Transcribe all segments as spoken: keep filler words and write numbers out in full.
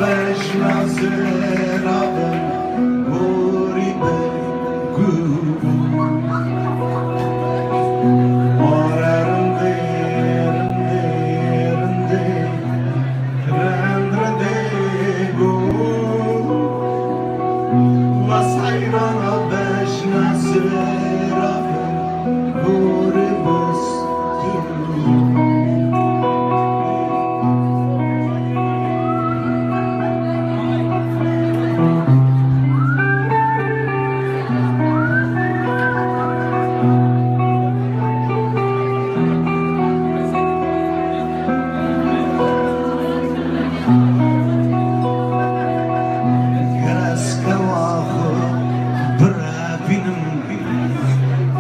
Bejna zêra bin gorî bi gû. Ware rindê, rindê, rindê, rind rindê gû. Wes heyrana bejna zêra bin gorî bi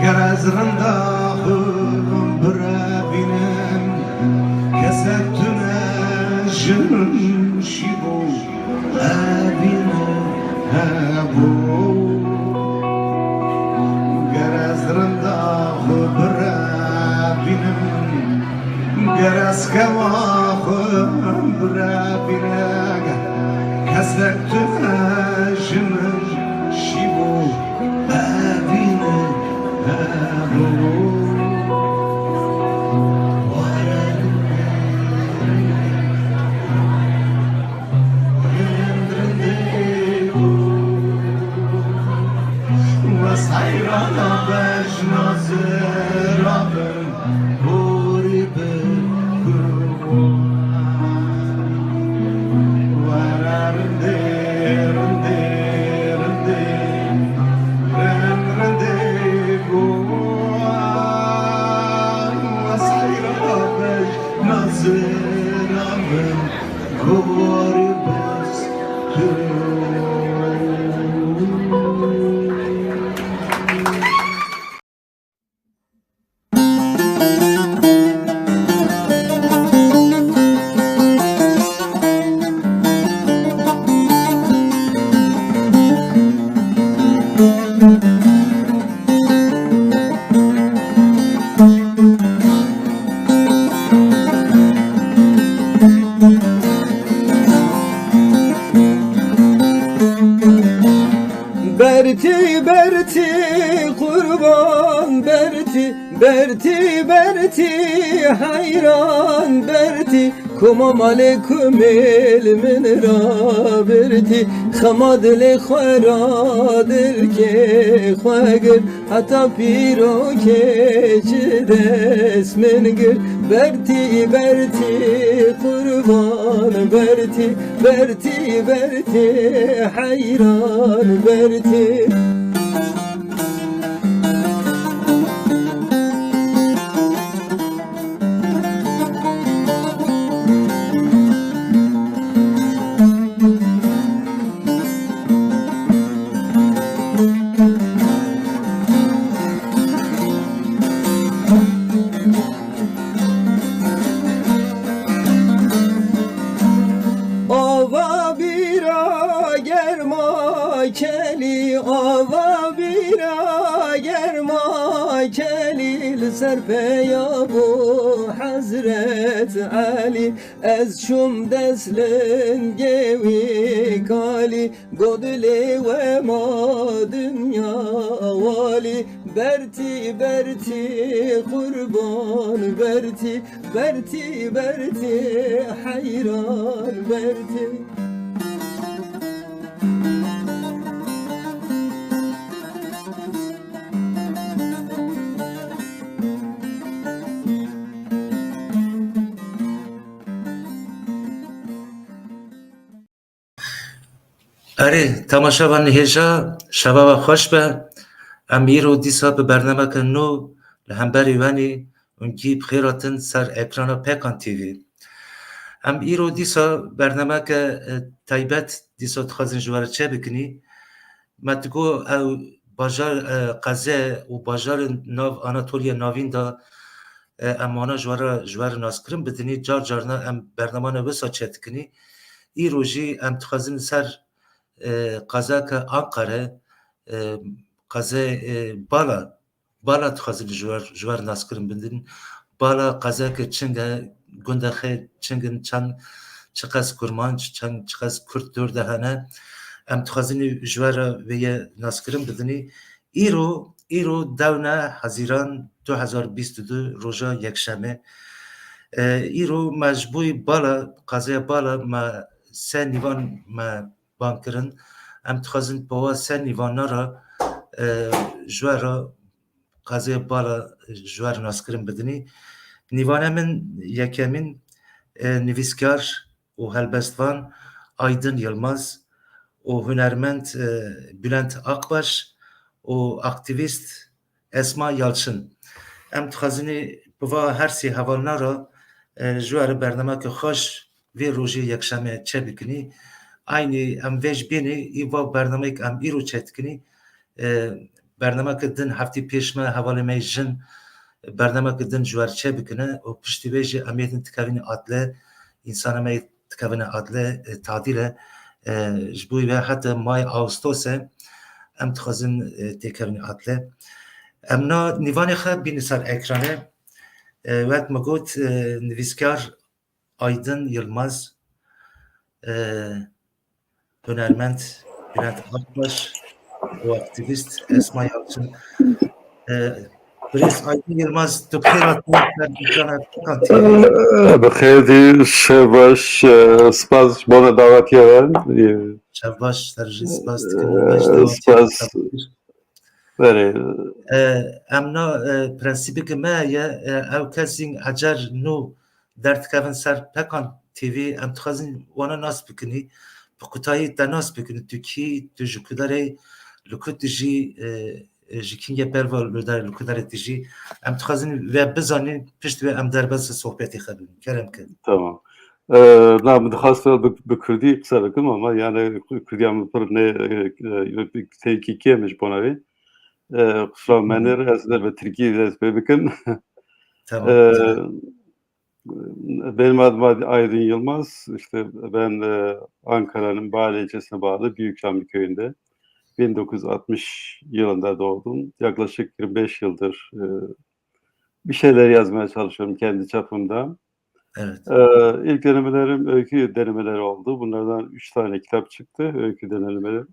Ger ez rinda xwe birevînim, kesek tune ji min şîbû evîne hebû. Ger ez rinda xwe birevînim, ger ez kewa xwe birevînim, kesek tune ji min şîbû evîne hebû. Wes heyrana bejna zêra bin gorî bi gû. Were rindê, rindê, rindê, rind rindê gû. Wes heyrana bejna zêra bin gorî bi gû. Bertî, bertî, qurban, bertî, bertî, bertî, heyran, bertî, koma malê kumêl min rabirtî, xema dilê xwe ra dilkê xwe gir, heta pîrokê ji dest min gir, bertî, bertî, qurban, bertî, bertî, bertî, heyran, bertî. Ava bîra germa kelî, ava bîra germa kelî, li ser peya bû Hezret Elî. Ez çûm dest lingê wî kalî, got dilê we ma dinya walî. Bertî, bertî, qurban, bertî, bertî, bertî, heyran, bertî. Erê, temaşevanên hêja, şeva we xweş be. Em îro dîsa bi bernameke nû li hemberî we nî, hûn gî bi xêr hatin ser ekrana Pêkan T V. Em îro dîsa bernameke, e, taybet dîsa dixwazin ji we re çêbikinî. Me digo ew bajar, e, qeze û bajarên nav Anatoliya Navîn de, e, em wana ji we re, ji we re naskirin bidinî. Car carna em bernamane wisa çêdikinî. Îro jî em dixwazin li ser, e, qezeke Anqere, e, qeze, e, Bala, Bala dixwazin ji we, ji we re naskirin bidin. Bala qezeke çing e, gundê xê çing in, çend, çiqas kurmanc, çend, çiqas kurd dor de hene. Em dixwazin ji we re vê yê naskirin bidinî. Îro, îro dewne Hezîran du hezar bîst û du, roja yekşemê. E, îro me ji bo bala, qazaya bala me sê nîvan me bang kirin. Em dixwazin pewa sê nîvana re, e, ji we re qazê bala ji we re naskirin bidinî. Nîvane min yekemîn, e, nivîskar û helbestvan Aydin Yilmaz û hunermend, e, Bülent Akbaş û aktîvîst Esma Yalçın. Em dixwazinî bi va her sê hevalna re, e, ji we re bernameke xweş vê rojê yekşemê çêbikinî. Aynî em vê ji bînî î va bernameyek em îro çêdikinî. E, bernameke din heftî pêş me hevalê me jin bernameke din ji we re çêbikine û piştî vê jî em ê din dikevin adle, însana me dikevine adle, e, tadîle, e, ji bo ve heta may Ağustosê em dixwazin, e, têkevin adle. Em na nîvanê xwe bînin ser ekranê. E, wek me got, e, nivîskar Aydin Yilmaz, e, hunermend Bülent Akbaş û aktîvîst Esma Yalçın. E, Birêz Aydin Yilmaz, tu bi xêr hatî ser ekrana Pekan T V. Bi xêr dî, şev baş, e, spas ji bona dawetiya we. E, Şev baş, ser jî spas dikim. E, Spas. Berê. E, em na, e, prensîbeke me ye, e, ew kesên ecer nû derdikevin ser Pekan T V, em dixwazin wana nas bikinî, bi qutayî te nas bikin, tu kî, tu ji ku derê, li ku tu jî, e, e, ji kîngê berva li derê, li ku derê tu jî, em dixwazin we bizanîn, pişt wê em derbasî sohbetê xwe bibin. Kerem ke. Tamam. E, na, min dixwast bi, bi kurdî qise bikim ama yani ku-, kurdiya min pir ne, e, e, têkî kêm ji bona wê. E, qusura menir, ez ne bi tirkî dest pê bikim. Tamam, E, tamam. Benim adım Aydın Yılmaz. İşte ben, e, Ankara'nın Bağlı ilçesine bağlı Büyükçamlı köyünde bin dokuz yüz altmış yılında doğdum. Yaklaşık yirmi beş yıldır, e, bir şeyler yazmaya çalışıyorum kendi çapımda. Evet. Ee, ilk denemelerim öykü denemeleri oldu. Bunlardan üç tane kitap çıktı, öykü denemeleri.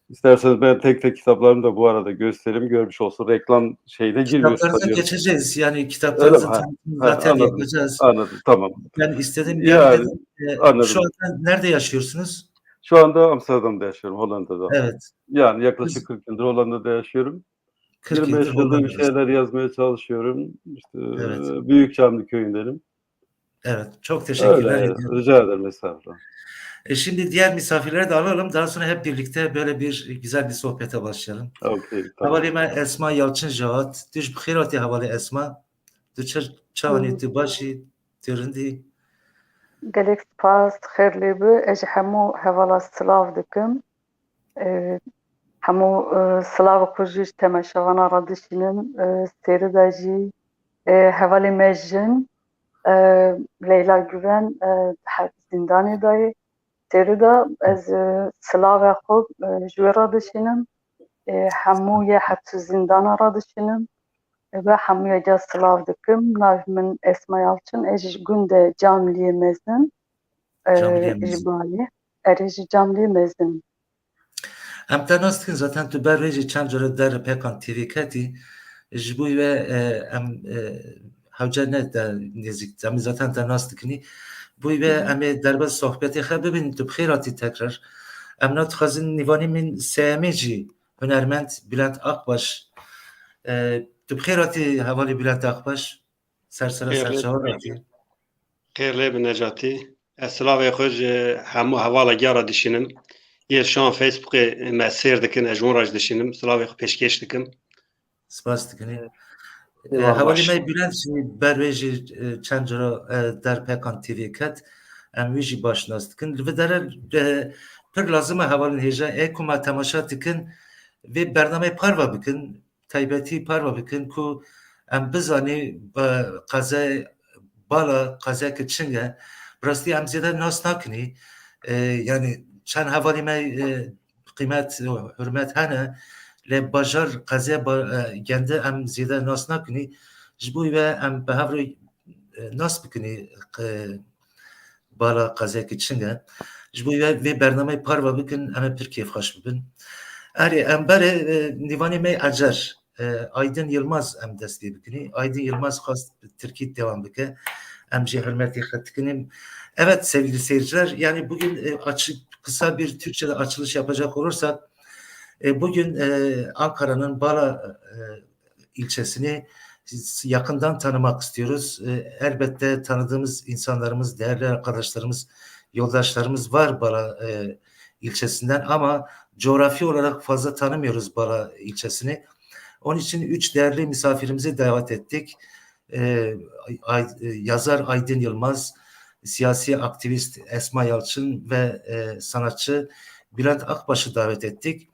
İsterseniz ben tek tek kitaplarımı da bu arada göstereyim. Görmüş olsun. Reklam şeyine girmiyoruz. Kitaplarınıza geçeceğiz. Yani kitaplarınızın tanıtımını zaten yapacağız. Anladım. Tamam. Ben istedim, yani, dedim, e, şu anda nerede yaşıyorsunuz? Şu anda Amsterdam'da yaşıyorum, Hollanda'da. Evet. Yani yaklaşık kırk yıldır Hollanda'da yaşıyorum. Yirmi beş yıldır bir şeyler yazmaya çalışıyorum. İşte, e, Büyükçamlı köyündenim. Evet, çok teşekkürler ediyorum. Rica ederim, estağfurullah. E, şimdi diğer misafirleri de alalım. Daha sonra hep birlikte böyle bir güzel bir sohbete başlayalım. Okey, tamam. Hevalê me Esma Yalçın Cevat. Tu jî bi xêr hatî hevalê Esma. Tu çi, çawanî, tu başî, tu rindî? Gelek spas, xêr lê bi. Ez ji hemû hevala silav dikim. E, hemû, e, silavê xwe jî ji temaşevana re dişînim. E, sêrî de jî, e, hevalê me jin, e, Leyla Güven, e, di zîndanê de ye. Sêrî de ez, e, silavê xwe, e, ji wê re dişînim. E, hemû yê heps û zîndana re dişînim. E, ve hemûya ca silav dikim. Navê min Esma Yalçın. Ez ji gundê Camliyê Mezin. E, Camliyê Mezin. Ji Balê. Erê, ji Camliyê Mezin. Em te nas dikin, zaten tu ber wê jî çend cara der Pekan T V ketî. Ji bo wê, e, em, e, hewce ne te nêzîk, em zaten te nas dikinî. Bo wê em ê derbas sohbetê xwe bibin, tu bi xêr hatî tekrar. Em na dixwazin nîvanî min sêyemê jî hunermend Bülent Akbaş. E, tu bi xêr hatî hevalî Bülent Akbaş. Ser sera ser çawa hatî. Xêr lê bi Necatî. Ez silavê xwe ji hemû hevala giya re dişînim. Yê şan Facebookê me sêr dikin, ez ji wan re jî dişînim. Silavê xwe pêşkêş dikim. Spas dikinî. E, hevalî me Bülent jî ber wê jî, e, çend cara, e, der Pekan T V ket. Em wî jî baş nas dikin. Li vê dere, e, pir lazim e hevalên hêja ê ku me temaşa dikin vê bernameyê parve bikin. Taybetî parve bikin ku em bizanî, e, qezayê Bala qezayeke çing e. Bi rastî em zêde nas nakinî. E, yani çend hevalî me, e, qîmet û hurmet hene, lê bajar qezaya Ba-, e, Gende em zêde nas nakinî. Ji bo wê em bi hev re, e, nas bikinî, e, bala qezekî Çing e. Ji bo vê, vê bernameyê parve bikin, em ê pir kêfxweş bibin. Erê, em berê, e, nîvanê me yê ecer, e, Aydin Yilmaz em dest pê bikinî. Aydin Yilmaz xwest bi tirkî devam bike. Em jê hurmetê xwe dikinîn. Evet sevgili seyirciler, yani bugün, e, açı-, kısa bir Türkçe'de açılış yapacak olursak, e, bugün, e, Ankara'nın Bala, e, ilçesini yakından tanımak istiyoruz. E, elbette tanıdığımız insanlarımız, değerli arkadaşlarımız, yoldaşlarımız var Bala, e, ilçesinden ama coğrafi olarak fazla tanımıyoruz Bala ilçesini. Onun için üç değerli misafirimizi davet ettik. E, Ay-, e, yazar Aydın Yılmaz, siyasi aktivist Esma Yalçın ve, e, sanatçı Bülent Akbaş'ı davet ettik.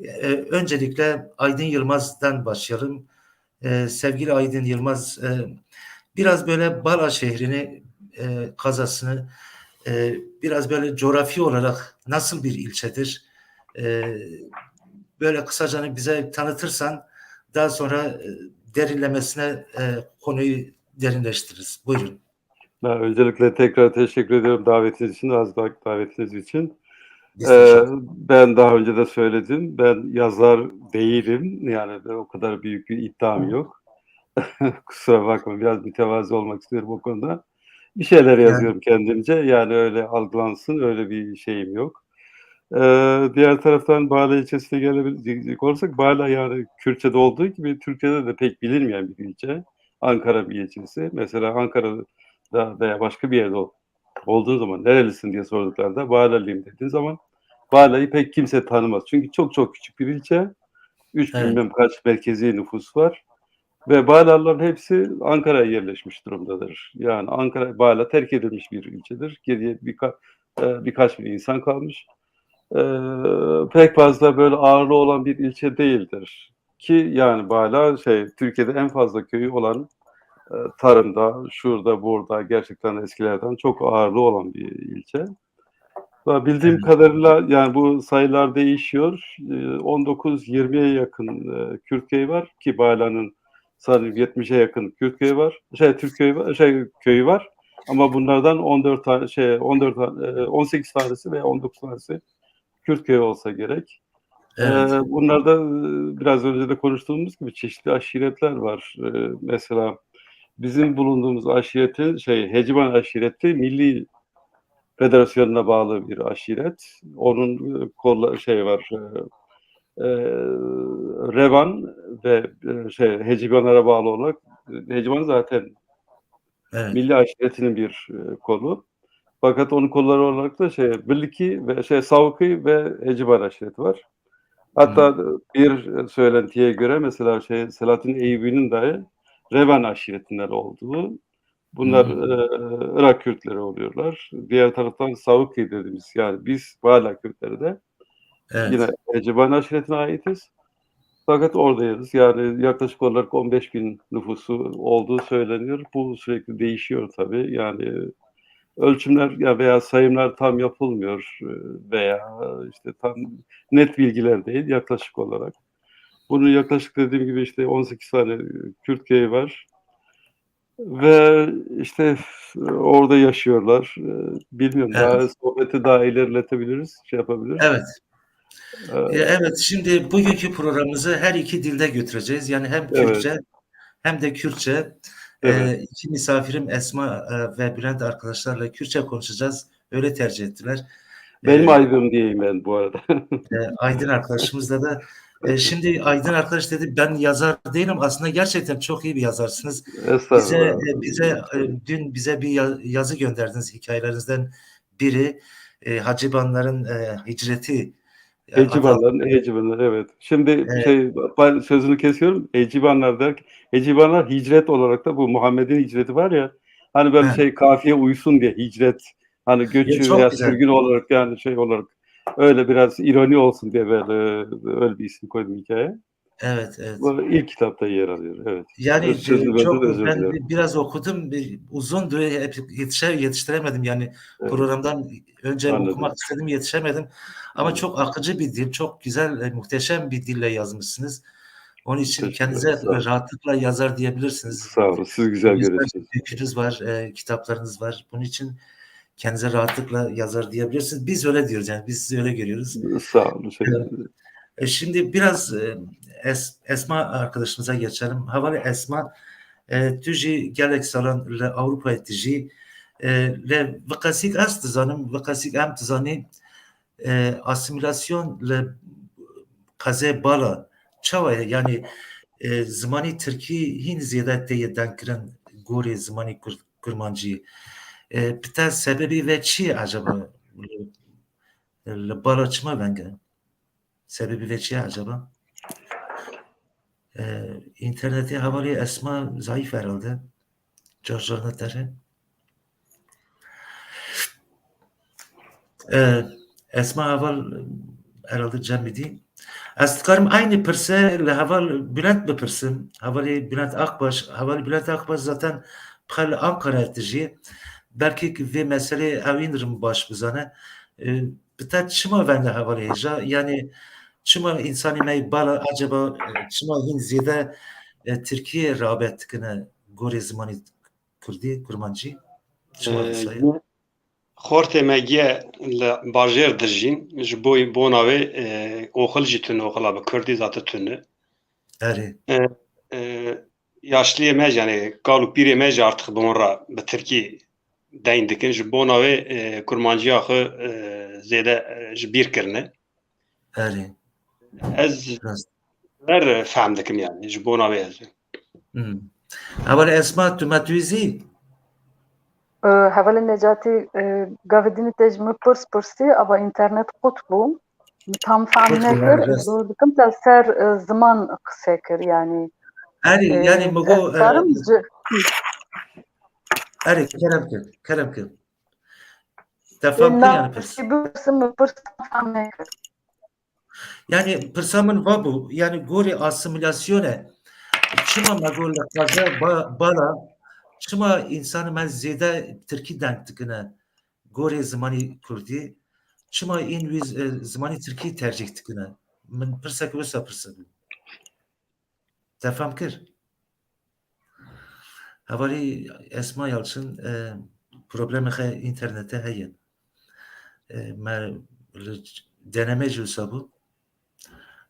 E, öncelikle Aydın Yılmaz'dan başlayalım. E, sevgili Aydın Yılmaz, e, biraz böyle Bala şehrini, e, kazasını, e, biraz böyle coğrafi olarak nasıl bir ilçedir? E, böyle kısaca hani bize tanıtırsan daha sonra, e, derinlemesine, e, konuyu derinleştiririz. Buyurun. Ben öncelikle tekrar teşekkür ediyorum davetiniz için, az da-, davetiniz için. Biz Ee, teşekkür Ben daha önce de söyledim, ben yazar değilim, yani o kadar büyük bir iddiam yok. Kusura bakma, biraz mütevazi olmak istiyorum o konuda. Bir şeyler Yani yazıyorum kendimce, yani öyle algılansın, öyle bir şeyim yok. Ee, Diğer taraftan Bala ilçesine gelebilecek olursak, Bala yani Kürtçe'de olduğu gibi Türkiye'de de pek bilinmeyen bir ilçe. Ankara bir ilçesi. Mesela Ankara'da veya başka bir yerde ol-, olduğun zaman "Nerelisin?" diye sorduklarında "Balalıyım" dediğin zaman Bala'yı pek kimse tanımaz. Çünkü çok çok küçük bir ilçe. Üç Evet. bilmem kaç merkezi nüfus var. Ve Balalıların hepsi Ankara'ya yerleşmiş durumdadır. Yani Ankara, Bala terk edilmiş bir ilçedir. Geriye birka-, e, birkaç bin insan kalmış. E, Pek fazla böyle ağırlığı olan bir ilçe değildir. Ki yani Bala şey, Türkiye'de en fazla köyü olan, e, tarımda, şurada, burada gerçekten eskilerden çok ağırlığı olan bir ilçe. Ve bildiğim Evet. kadarıyla yani bu sayılar değişiyor. E, on dokuz yirmiye yakın, e, Kürt köyü var ki Bala'nın sanırım yetmişe yakın Kürt köyü var. Şey, Türk köyü var, şey, köyü var. Ama bunlardan on dört tane, şey, on dört tane, e, on sekiz tanesi veya on dokuz tanesi Kürt köyü olsa gerek. Evet. Ee, bunlarda, e, biraz önce de konuştuğumuz gibi çeşitli aşiretler var. Ee, mesela bizim bulunduğumuz aşiretin, şey, Heciban aşireti Milli Federasyonu'na bağlı bir aşiret. Onun, e, kolla-, şey var, e, e, Revan ve, e, şey, Hecibanlara bağlı olarak, e, Heciban zaten Evet. Milli aşiretinin bir, e, kolu. Fakat onun kolları olarak da şey, Biliki ve şey, Savuki ve Heciban aşireti var. Hatta Hı. bir söylentiye göre mesela şey, Selahattin Eyyubi'nin dahi Revan aşiretinden olduğu, bunlar, Hı. e, Irak Kürtleri oluyorlar. Diğer taraftan Savuki dediğimiz, yani biz Bala Kürtleri de Evet. yine Heciban aşiretine aitiz. Fakat oradayız. Yani yaklaşık olarak on beş bin nüfusu olduğu söyleniyor. Bu sürekli değişiyor tabii. Yani ölçümler ya veya sayımlar tam yapılmıyor, e, veya işte tam net bilgiler değil, yaklaşık olarak. Bunun yaklaşık dediğim gibi işte on sekiz tane Kürt köyü var. Ve işte orada yaşıyorlar. E, bilmiyorum, Evet. daha sohbeti daha ilerletebiliriz, şey yapabiliriz. Evet. Ee, E, evet, şimdi bugünkü programımızı her iki dilde götüreceğiz. Yani hem Evet. Türkçe hem de Kürtçe. Evet. E, iki misafirim Esma, e, ve Bülent arkadaşlarla Kürtçe konuşacağız. Öyle tercih ettiler. Benim E, aydın diyeyim ben bu arada. E, Aydın arkadaşımızla da, e, şimdi Aydın arkadaş dedi, "Ben yazar değilim." Aslında gerçekten çok iyi bir yazarsınız. Bize, Estağfurullah. e, bize, e, dün bize bir ya-, yazı gönderdiniz, hikayelerinizden biri, e, Hacı Banlar'ın, e, hicreti, e, adı Hecibanlar, altında. Hecibanlar, evet. Şimdi Evet. şey, ben sözünü kesiyorum. Hecibanlar derken, Hecibanlar hicret olarak da bu Muhammed'in hicreti var ya, hani böyle He. şey, kafiye uysun diye hicret, hani Ya, göçü çok veya güzel. sürgün olarak, yani şey olarak, öyle biraz ironi olsun diye böyle, öyle bir isim koydum hikayeye. Evet, evet. Bu ilk kitapta yer alıyor, evet. Yani, Öz-, sözünü e, böldüm, çok, özür ben dilerim. bir, biraz okudum, bir uzundu, hep yetişe-, yetiştiremedim. Yani, Evet. programdan önce Anladım. okumak istedim, yetişemedim. Ama Anladım. çok akıcı bir dil, çok güzel, e, muhteşem bir dille yazmışsınız. Onun için Teşekkür kendinize ederim, sağ olun. rahatlıkla yazar diyebilirsiniz. Sağ olun, siz güzel Güzel görüyorsunuz. öykünüz var, e, kitaplarınız var. Bunun için kendinize rahatlıkla yazar diyebilirsiniz. Biz öyle diyoruz, yani biz sizi öyle görüyoruz. Sağ olun. Teşekkür ederim. E, şimdi biraz e, Es- Esma arkadaşımıza geçelim. Havale Esma, e, tu jî gelek salan li Avrupayê dijî, e, lê viqesîk ez dizanim, viqesîk em dizanî, e, asimilasyon li qezê Bala çawa ye? Yani e, zimanî tirkî hîn zêde tê yê dengkirin gorê zimanî kur- kurmancî. E, bi te sebebî ve çi ye acaba? Li, li Bala çima veng e? Sebebî ve çi ye acaba? E, internetê hevalê Esma zayıf herhalde. Carcarna tere. E, Esma heval herhalde cem bidî. Ez dikarim aynı pirse li heval Bülent bipirsim. Hevalê Bülent Akbaş, hevalê Bülent Akbaş zaten pxe li Ankara dijî. Belkî ki vê meselê ew în rim baş bizane. E, bi te çima venge hevalê hêja? Yani çima insanê me yê Bala acaba, e, çima hîn zêde, e, Tirkiyê rağbet dikine gorê zimanî kurdî, kurmancî? Çima Ee, visa ye? Yine xortê me giye li bajêr dijîn, ji bo bona wê, e, oxil jî tune, oxila bi kurdî zate tune. Erê. E, e, yaşliyê me jî, yani kal û pîrê me jî artık bi hon re bi tirkî deyn dikin. Ji bona wê, e, kurmanciya xwe, e, zêde, e, ji bîr kirine. Erê. Ez Rast. Ver fehm dikim yani, ji bona wê ez. Hmm. Hevalê Esma, tu me tu zî? Ee, Hevalê Necatî, e, gavê dinî te ji min pirs pirsî, ava înternet qut bû. Tam fehm Qut bû, nekir, rast. Zor dikim te ser, e, ziman qise kir yani. Erê, e, yani mi got, e, karim ji- Erê, kerem kir, kerem kir. Te fam kir yani pirs. Pirsim, pirs tam fam nekir. Yani pirsa min va bû, yani gorê asimilasyone, çima me got li qeze ba- Bala, çima însanê me zêde tirkî deng dikine gorê zimanî kurdî, çima în wî z- e, zimanî tirkî tercîh dikine? Min pirsek wisa pirsibû. Te fam kir? Hevalî Esma Yalçın, e, problemê xe înternete heye. E, me li deneme jî wisa bû.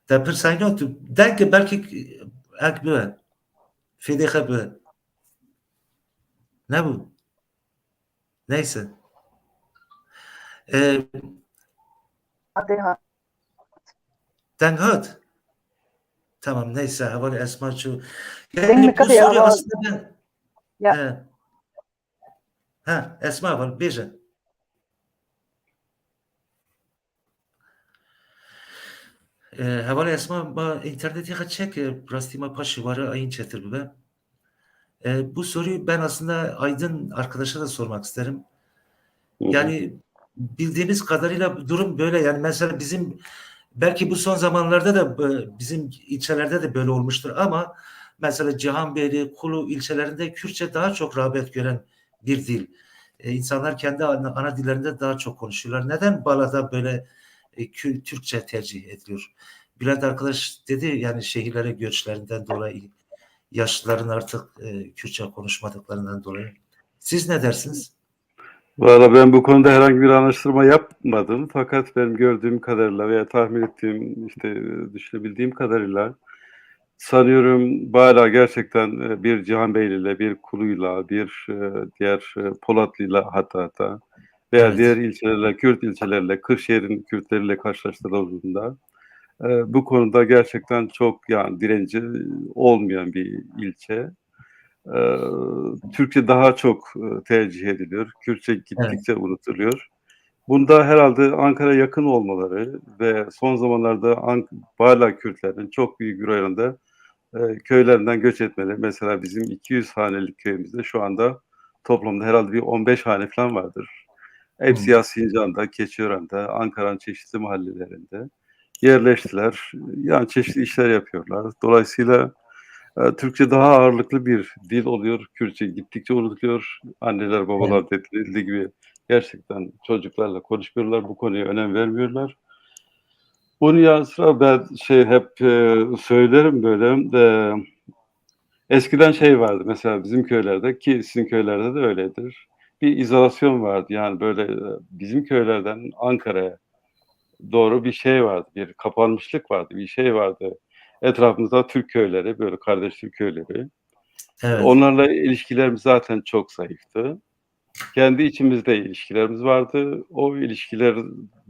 Te pirsayno tu, dengê belkî ek bibe. Fêdê xe bibe. Nebû. Neyse. E, Hadi ha. Deng hat. Tamam, neyse, hevalê Esma çû. Deng mi bu soruyu aslında ben... Ya. He. Ha, Esma var, bêje. E, hevalê Esma, ma internetê xwe çek, e, rastî ma paşê ware ayîn çetir bibe. E, bu soruyu ben aslında Aydın arkadaşa da sormak isterim. Hı hı. Yani bildiğimiz kadarıyla durum böyle. Yani mesela bizim, belki bu son zamanlarda da bu, bizim ilçelerde de böyle olmuştur ama mesela Cihanbeyli, Kulu ilçelerinde Kürtçe daha çok rağbet gören bir dil. E, insanlar kendi ana, ana dillerinde daha çok konuşuyorlar. Neden Bala'da böyle, e, Kü- Türkçe tercih ediliyor? Bülent arkadaş dedi yani şehirlere göçlerinden dolayı, yaşlıların artık, e, Kürtçe konuşmadıklarından dolayı. Siz ne dersiniz? Valla ben bu konuda herhangi bir araştırma yapmadım. Fakat benim gördüğüm kadarıyla veya tahmin ettiğim, işte, e, düşünebildiğim kadarıyla sanıyorum Bala gerçekten, e, bir Cihanbeyli'yle, bir Kulu'yla, bir, e, diğer, e, Polatlı'yla hatta hatta veya Evet. diğer ilçelerle, Kürt ilçelerle, Kırşehir'in Kürtleriyle karşılaştırıldığında, e, bu konuda gerçekten çok yani direnci olmayan bir ilçe. E, Türkçe daha çok, e, tercih ediliyor. Kürtçe gittikçe Evet. unutuluyor. Bunda herhalde Ankara yakın olmaları ve son zamanlarda Ank- Bala Kürtlerinin çok büyük bir oranda, e, köylerinden göç etmeleri. Mesela bizim iki yüz hanelik köyümüzde şu anda toplamda herhalde bir on beş hane falan vardır. Hepsi Hmm. ya Sincan'da, Keçiören'de, Ankara'nın çeşitli mahallelerinde yerleştiler. Yani çeşitli işler yapıyorlar. Dolayısıyla, e, Türkçe daha ağırlıklı bir dil oluyor. Kürtçe gittikçe unutuluyor. Anneler, babalar Evet. dediği gibi gerçekten çocuklarla konuşmuyorlar. Bu konuya önem vermiyorlar. Bunun yanı sıra ben şey hep, e, söylerim böyle, e, eskiden şey vardı mesela bizim köylerde ki sizin köylerde de öyledir. bir izolasyon vardı. Yani böyle e, bizim köylerden Ankara'ya doğru bir şey vardı. Bir kapanmışlık vardı. Bir şey vardı. Etrafımızda Türk köyleri, böyle kardeş Türk köyleri. Evet. Onlarla ilişkilerimiz zaten çok zayıftı. Kendi içimizde ilişkilerimiz vardı. O ilişkiler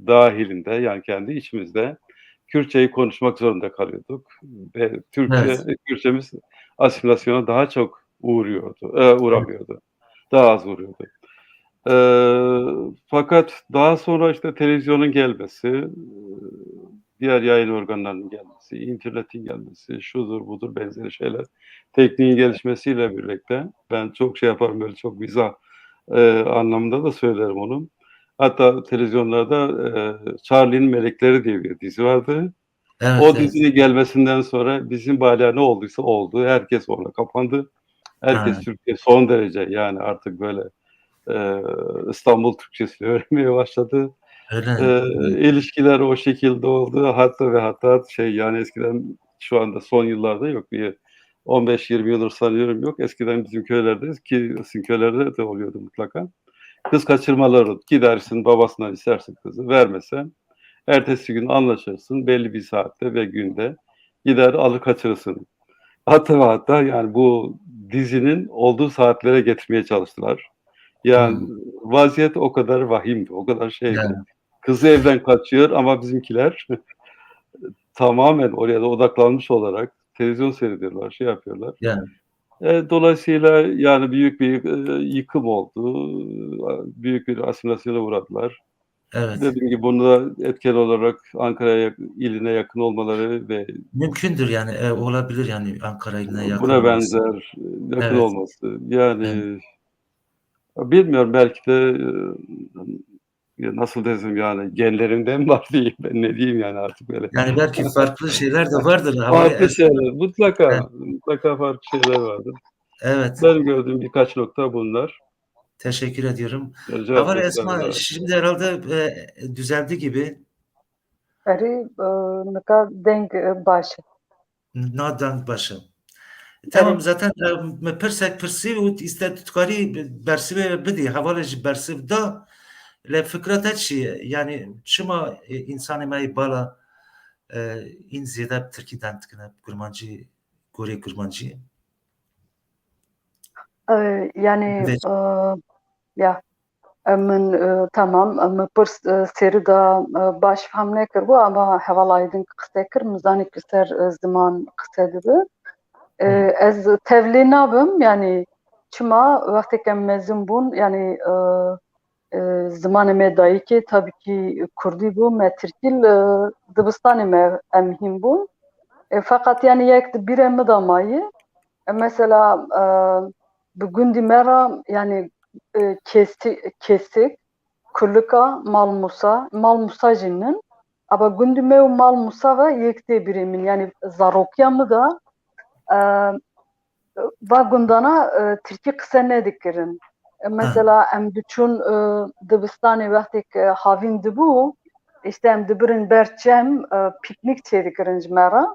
dahilinde, yani kendi içimizde Kürtçeyi konuşmak zorunda kalıyorduk. Ve Türkçe, Evet. Kürtçemiz asimilasyona daha çok uğruyordu, e, uğramıyordu. Daha az uğruyordu. E, fakat daha sonra işte televizyonun gelmesi, e, diğer yayın organlarının gelmesi, internetin gelmesi, şudur budur benzeri şeyler, tekniğin gelişmesiyle birlikte ben çok şey yaparım, böyle çok mizah e, anlamında da söylerim onu. Hatta televizyonlarda e, Charlie'nin Melekleri diye bir dizi vardı. Evet, O evet. dizinin gelmesinden sonra bizim Bali'ye ne olduysa oldu. Herkes orada kapandı. Herkes Ha. Türkiye son derece, yani artık böyle e, İstanbul Türkçesini öğrenmeye başladı. Öyle. E, ilişkiler o şekilde oldu. Hatta ve hatta şey, yani eskiden, şu anda son yıllarda yok. Bir on beş yirmi yıldır sanıyorum yok. Eskiden bizim köylerde, ki sizin köylerde de oluyordu mutlaka. Kız kaçırmaları, gidersin babasından istersin kızı, vermese ertesi gün anlaşırsın belli bir saatte ve günde, gider alır kaçırırsın. Hatta ve hatta yani bu dizinin olduğu saatlere getirmeye çalıştılar. Yani Hmm. vaziyet o kadar vahimdi, o kadar şeydi. Yani. Kızı evden kaçıyor ama bizimkiler tamamen oraya da odaklanmış olarak televizyon seyrediyorlar, şey yapıyorlar. Yani. E, dolayısıyla yani büyük bir e, yıkım oldu. Büyük bir asimilasyona uğradılar. Evet. Dediğim gibi bunu da etken olarak Ankara'ya yak- iline yakın olmaları ve Mümkündür yani, e, olabilir yani Ankara iline yakın buna olması. benzer yakın Evet. olması. Yani Evet. bilmiyorum, belki de e, ya nasıl desem, yani genlerinden var diyeyim, ben ne diyeyim yani artık böyle. Yani belki farklı şeyler de vardır. Havaya Farklı es- şeyler mutlaka, Evet. mutlaka farklı şeyler vardır. Evet. Benim gördüğüm birkaç nokta bunlar. Teşekkür ediyorum. Rica Havale ederim. Esma, şimdi herhalde e, düzeldi gibi. Erê, e, nika deng e, baş e. Na deng baş e. Tamam, Erê. Zaten e, me pirsek pirsî û îste tu dikarî bersivê bidî, hevalê jî bersiv da. Lê fikra te çi ye? Yani çima e, insanê me yê bala e, în zêde bi tirkî deng dikine, bi kurmancî, gorê kurmancî? E, yani, Peki. e, ya, e, min, e, tamam, e, min pirs, e, serî de, e, baş fehm nekiribû, ama heval Aydin qise kir, min zanî ki ser, e, ziman qise dibe. E, Hı. Ez tevlî nabim, yani çima wextê ke mezin bûn, yani, e, e, zimanê me dayikê tabii ki kurdî bû, me tirkî li dibistanê me em hîn bûn. E, feqet yani yek di bîrê min de mayî. E, mesela, e, bi gundî me re yani, e, Kesi-, Kesik, Kulika, Malmusa, Malmusa jî nin. Aba gundî me û Malmusa ve yek tê bîrê min. Yani zarokiya min de, e, va gundana, e, tirkî qise nedikirin. E, mesela em diçûn, e, dibistanê wextê ke havîn dibû, işte em dibirin ber çem, e, pîknîk çêdikirin ji me re.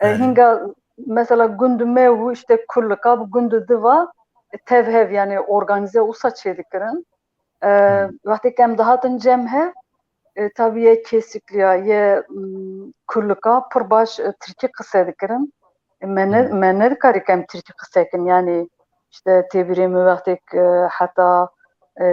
E, Erê. Hînga mesela gund me û işte Kulika bi gund di va, e, tev hev yani organîze wisa çêdikirin. E, Hı. Wextê ke em dihatin cem hev, e, tabii yê Kesikliya, yê, m, Kulika pir baş, e, tirkî qise dikirin. E, me ne, Hı. Me nedikarî ke em tirkî qise kin. Yani işte tê bîrê min wextêk, e, heta, e,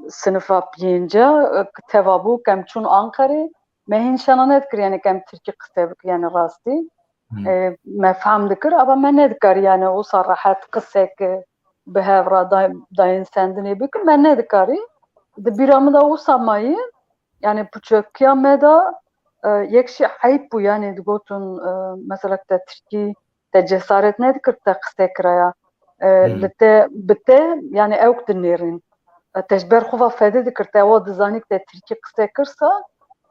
sinifa pênce, e, teva bû ke em çûn Anqerê, me hîn şena nedikir, yani ke em tirkî qise bikin, yani rastî. Hmm. E, me fehm dikir, ama me nedikarî, yani wisa rehet qisek bi hev re day-, dayîn sendinê bikin, me nedikarî. Di bîra min de wisa mayî, yani piçokiya me de, e, yek jî eyb bû, yani digotin, e, mesela te tirkî te cesaret nedikir te qise kiraya. E, Hmm. Li te, bi te, yani ewk dinêrin. E, te ji ber xwe ve fedî dikir, te ewa dizanî te tirkî qise kirsa,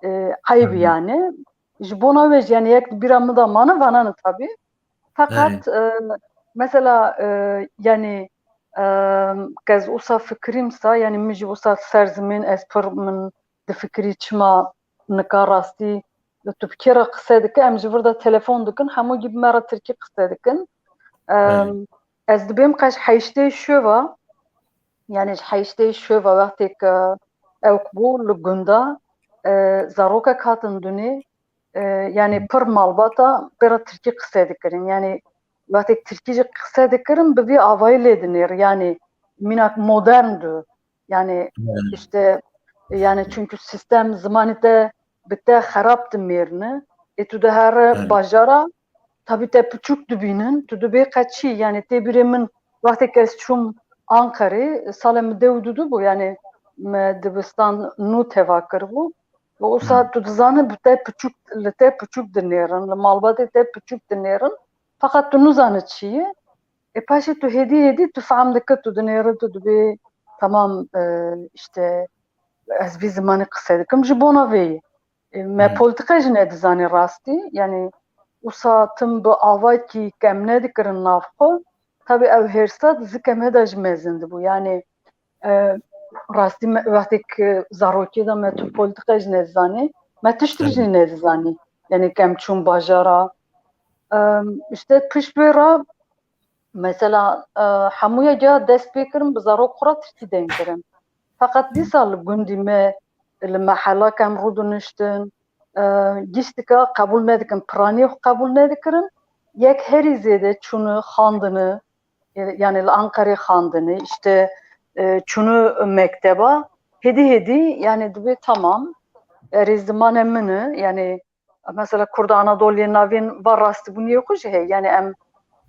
e, eyb Hı hı. yani. Ji bona wê jî, yani yek di bîra min de mane, vana ne tabî. Feqet, Erê. e, mesela, e, yani, e, ke ez wisa fikirîm sa, yani min jî wisa ser zimên ez pir min difikirî çima nika rastî tu bi kê re qise dike, em ji vir de telefon dikin, hemû jî bi me re tirkî qise dikin. E, Erê. Ez dibêm qeş heştê şeva, Yani ji heştê şeva wextê ke ewk bû li gunda, e, zarokek hatin dunê, e, yani pir malbata pê re tirkî qise dikirin. Yani wextê tirkî jî qise dikirin, bi vî avayî lê dinêr. Yani mînak modern du. Yani işte, yani çünkü sistem zimanê te bi te xerab dimêrine. Ê tu de here bajara, tabî te piçûk dibînin, tu dibê qe çi? Yani tê bîrê min wextê ke ez çûm Anqerê, salê min deh û dudu bû, yani me dibistan nû teva kiribû. Û wisa tu dizanî bi te piçûk, li te piçûk dinêrin, li malbatê te piçûk dinêrin. Feqet tu nizanî çi ye. Ê paşê tu hêdî hêdî tu fehm dike, tu dinêre, tu dibê tamam, e, işte ez vî zimanê qise dikim ji bona vê yê. E, me polîtîka jî nedizanî rastî, yani wisa tim bi avakî kem nedikirin nav xwe. Tabî ew hêrsa di zikê me de jî mezin dibû. Yani, e, rastî me, wextê ki zarokê de me tu polîtîka jî nedizanî, me tiştik jî nedizanî. Yani kem çûn bajara. E, işte pişt vê re mesela, e, hemûya ca dest pê kirin, bi zarok xwe re tirkî deng kirin. Feqet dîsa li gundî me, li mehela kem rûdiniştin, e, giştika qebûl nedikin, piraniyê xwe qebûl nedikirin. Yek herî zêde çûni xandini, e, yani li Anqerê xandini, işte, e, çûni mekteba, hêdî hêdî, yani dibê tamam, erê zimanê min e, yani mesela Kurda Anadoliyê Navîn va rastibûniyê xwe jî heye. Yani em,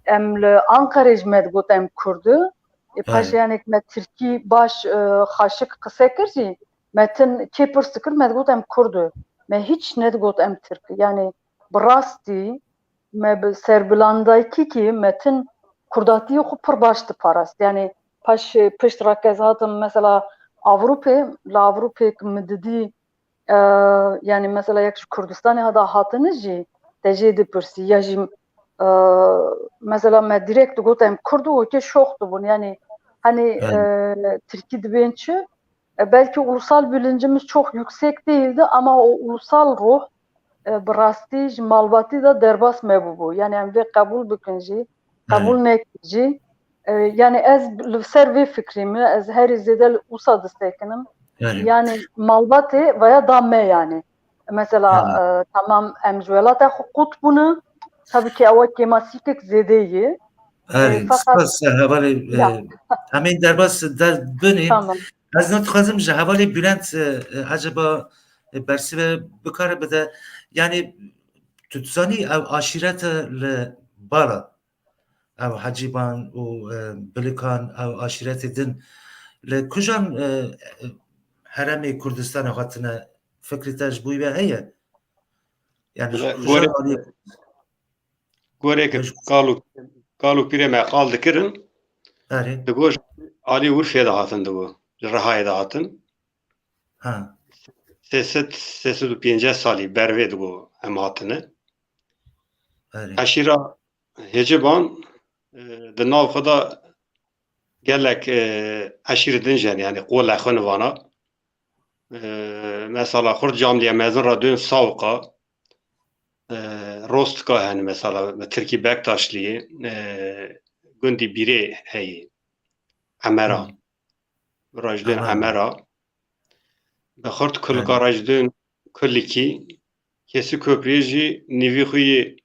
em li Anqerê jî me digot em Kurd in. Ê, paşê yani me tirkî baş, e, xaşik qise kir jî, me tin kê pirs dikir, me digot em Kurd in. Me hiç nedigot em Tirk in. Yani bi rastî me bi serbilandayîkî kî me tin Kurdatiyê xwe pir baş diparast. Yani paş, pişt re ke ez hatim mesela Ewropê, li Ewropê min didî, e, yani mesela yek ji Kurdistanê hada hatine jî te jê dipirsî ya jî, e, mesela me direkt digot em Kurd û wekê şox dibûn. Yani hani, e, Tirkî dibên çi? E, belki ulusal bilincimiz çok yüksek değildi ama o ulusal ruh, e, bi rastî ji malbatî de derbas me bûbû. Yani em vê qebûl bikin jî, qebûl nekin jî. E, yani ez li ser vê fikrî me, ez herî zêde li wisa disekinim. Yani malbatê veya da me yani. Mesela, e, tamam em ji welata xwe qut bûne. Tabii ki ewa kêmasîkek zêde ye. E, Erê, fakat spas, e, hevalê, e, em ê derbas de binî. Tamam. Ez ne dixwazim ji hevalê Bülent, e, e, eceba, e, bersive bikare bide. Yani tu dizanî ev aşîrete li Bala, ev Hecîban û, e, Bilikan, ev aşîretê din li kujan, e, e, heremê Kurdistanê hatine, fikrê te ji bo wî ve heye? Yani ji kujan alî? Gorê ke kal û, kal û pîrê me qal dikirin, digo ji alî Urfê de hatin digo. Ji Rihayê de hatin. Ha. Sê sed, sê sed û pêncî salî ber vê digo em hatine. Eşîra Hêciban, e, di nav xwe de gelek, e, eşîr din jî hene, yani qole xwe nivana. E, mesela Xurt Camliye Mezin ra dön Sawqa, e, Rostika hene mesela, bi Tirkî Bektaşliyê, e, gundî Bîrê heye, Emera. Rajdên Emera. Bi Xurt Kulika Rajdên Kulikî, Kesî Köprüyê jî nîvî xwe yê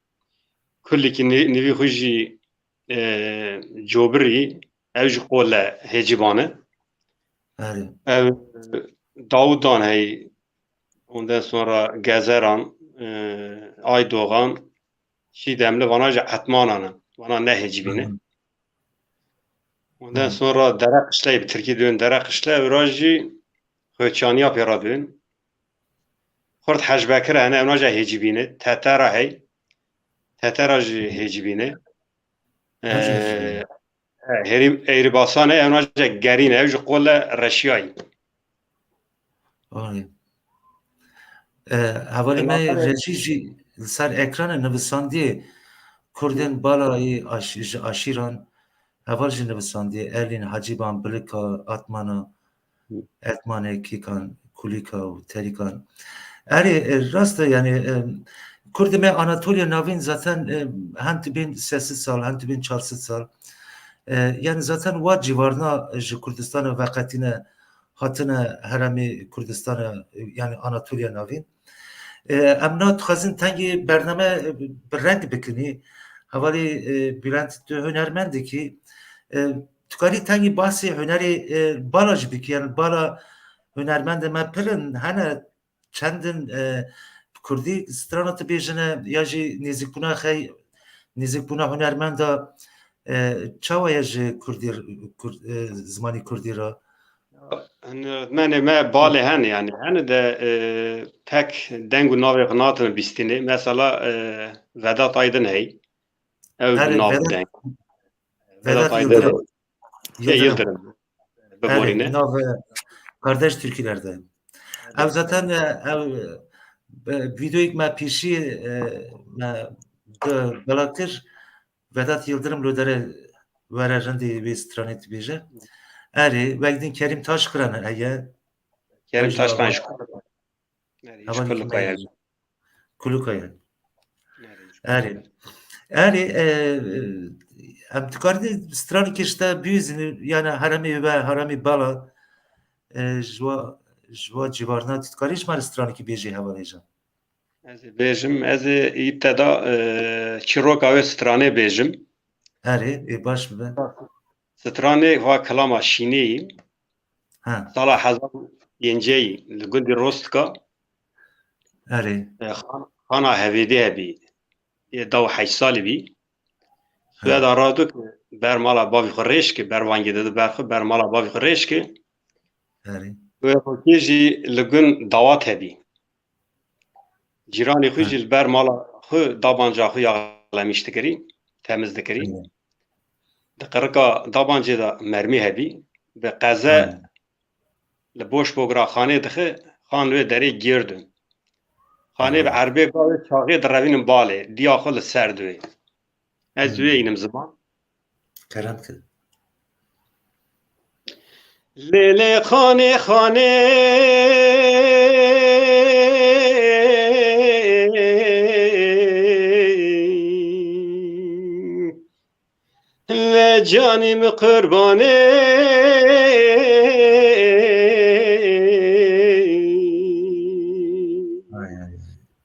Kulikî, nî-, nîvî xwe jî, e, Cobirî, ew jî qole Hêciban e. Ew Dawudan heyî, ondan sonra Gezeran, e, Aydogan, Çîdemli, vana jî Etmanan e. Vana ne Hêcibî ne. Ondan sonra Dere Qişleyê, bi Tirkî dön Dere Qişle, ew ra jî Xweçaniya pê ra dön. Xurt Hecbekir hene, ewna jî Hêcibî ne. Tetera hey. Tetera jî Hêcibî ne. Ew jî Hêcibî ne. E, e, Hêrî-, Eyrîbasan e, ewna jî Gerîn e, ew jî qole Reşiyayî. Anî. E, hevalê me Rejî jî li ser ekranê nivisandiye Kurdên Balayî aş-, ji aşîran, heval jî nivisandiye Elîn, Hecîban, Bilika, Atmana, Etmanê, Kîkan, Kulîka û Terîkan. Erê, e, rast e, yani, e, Kurdê me Anatoliya Navîn zaten, e, hem dibên sê sed sal, hem dibên çar sed sal. E, yani zaten wa civarna ji Kurdistana veqetîne, hatine heremê Kurdistana, yani Anatoliya Navîn. E, em na dixwazin tengî bername, e, bi reng bikinî. Hevalî, e, Bülent, tu hunermendekî, e, tu karî tengî basê hunerê, e, bala jî bikî, yani bala hunermendê me pir in, hene çendin, e, bi kurdî strana tu bêjine ya jî nêzîkbûna xey, nêzîkbûna hunermenda, e, çawa ye ji kurdî, kurd, e, zimanî kurdî re? Hunermenê me balê hene, yani hene de, e, pek deng û navê xwe natin bîstînê. Mesela, e, Vedat Aydın hey. Ew Herê, nav Vedat, deng. Vedat Vedat Aydın. Yıldırım. Şey, Yıldırım. Yıldırım. Herê, biborîne. Nav, e, Kardeş Türküler'de. Ev zaten, e, ev, e, videoyek me pêşî, e, me de bela kir, Vedat Yıldırım lo dere were rindê wê stranê dibêje. Erê, wek din Kerîm Taşkıran heye. Kerîm Taşkıran ji Erê, ji Kulukaya. Kulukaya. Erê. Erê, e, e, em dikarin stranekê ji te bihêzin, yani heremê we, heremê bala, e, ji wa, ji wa civarna, tu dikarî ji me re stranekî bêjî hevalê can? Ez ê bêjim, ez ê îbteda, e, çîroka wê stranê bêjim. Erê, ê baş bibe. Stranê va kilama şînê yî. Ha. Sala hezar û pêncî li gundî Rostika. Erê. E, xan-, xana Hevêdê hebî. Ê da û heşt salî bî. Ha. Sweda rado ki ber mala bavî xwe rêş ki, ber vangê de ber xwe, ber mala bavî xwe rêş ki. Erê. Wê rokê jî li gund dawat hebî. Cîranê xwe Ha. jî li ber mala xwe dabanca xwe yaxlemîş dikirî, temiz dikirî. Erê. Di qirika dabancê de mermî hebî, bi qeze Ha. li boş bogira xanê dixe, xan wê derê gird in. Xanê bi Ha. erbê gavê çaxê direvînin balê, diya xwe li ser diwê. Ez Hmm. wê înim ziman. Kerem kir. Lê lê xanê xanê. Ve canî min qurbanê. Ay, ay,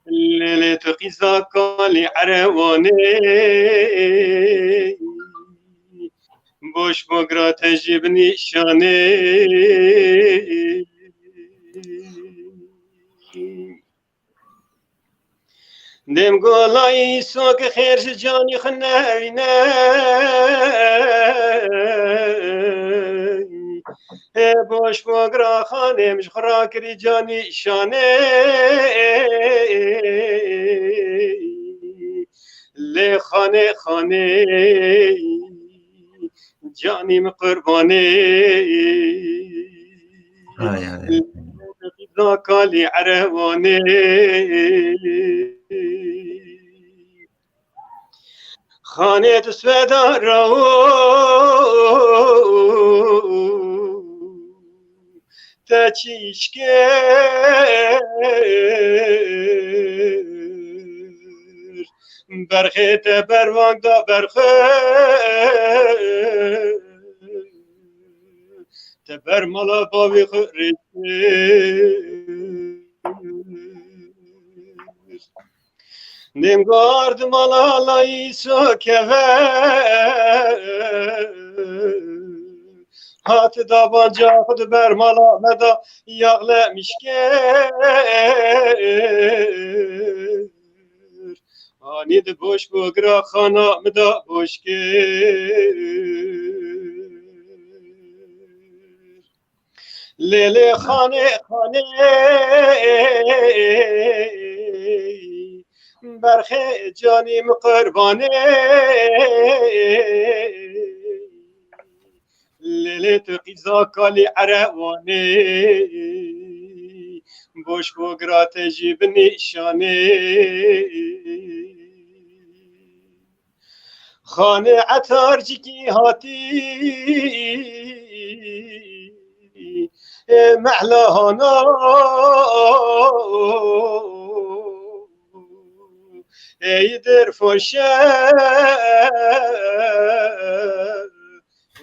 ay. Lê lê tu qîza kalî erewanê. Boş bogra te jî bi nîşanê. Dem golayî sok xêr ji canî xwe newîne. Ê boş bogra xanê min ji xwe rakirî canî şanê. Lê xanê xanê. Canî min qurbanê. Ay, ay, ay. Qîza kalî erewanê. Xanê tu sweda rawo. Te çîşkir. Berxê te bervang da berxê. Te ber mala bavê xwe rêkir. Nêm gard mala layî sokeve. Hat dabanca xwe di ber mala me da yaxle mişkir. Hanî di boş bogira xana min da boş kir. Lê lê xanê xanê. Berxê canî min qurbanê. Lê lê tu qîza kalî erewanê. Boş bogira te jî bi nîşanê. Xanê etarcikî hatî. Ê mehla hana. Ey derfoşe.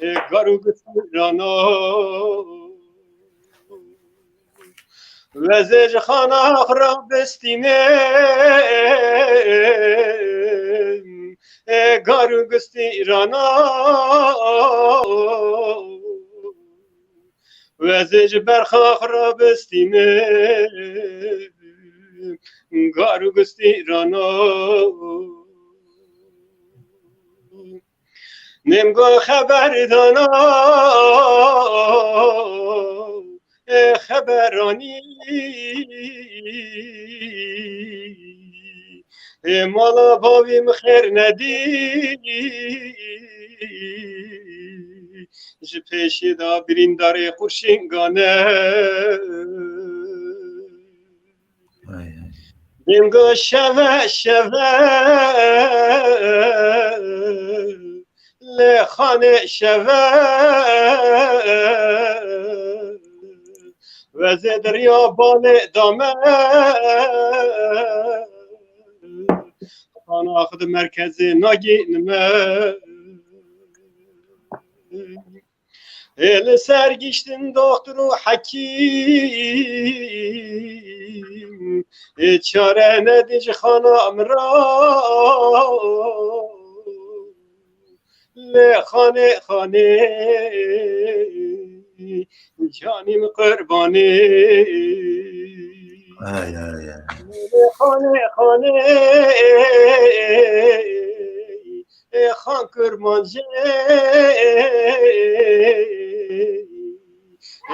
Gar û gistîrana. Wezê ji xana xwe ra bistîne, gar û gistîrana. Wezê ji berxa xwe ra bistîne, gar û gistîrana. Nêm go xeber dana, e, xeberanî. E, mala bavî min xêr nedî, ji pêşê de birîndarê qurşîngane. Ay, ay. Dênga şeve şeve, lê xanê şeve, wezê diriya balê dame. Xana xwe di merkezê nagînime. Ê li ser giştin doxtur û hekîm, ê çare nedî ji xana min ra. Lê xanê, xanê, canî min qurbanî. Ay, ay, ay. Lê xanê, xanê, ê xan kurmancê,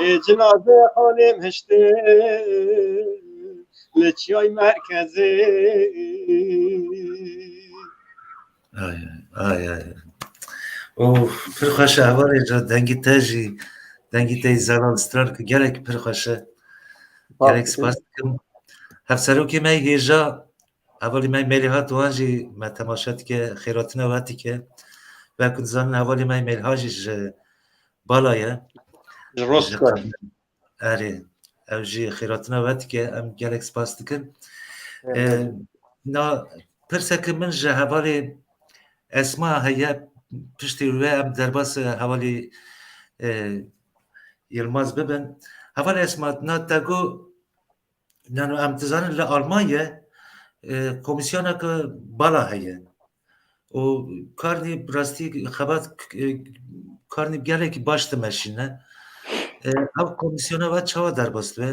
ê cinazê xanê mişte li çiyay merkezê. Ay, ay, ay, ay. Of, pir xweş e hevalê ca, dengî te jî, dengî te yî Zelal Strar ki gelek pir xweş e. Gelek spas dikim. Hevserokê me yê hêja, hevalî me Mêliha Doğan jî me temaşe dike, xêratina we dike. Wek ku dizanin hevalî me Mêliha jî ji bala ye. Ji Roskay. Erê, ew jî xêratina we dike, em gelek spas dikin. Ee, na pirseke min ji hevalê Esma heye, piştî wê em derbas hevalî, e, Yilmaz bibin. Hevalê Esma, na te got, nano em dizanin li Almanya, e, komîsyoneke bala heye. û karnî bi rastî xebat, e, karnî gelekî baş dimeşîne. E, ev komîsyona ve çawa derbas dibe?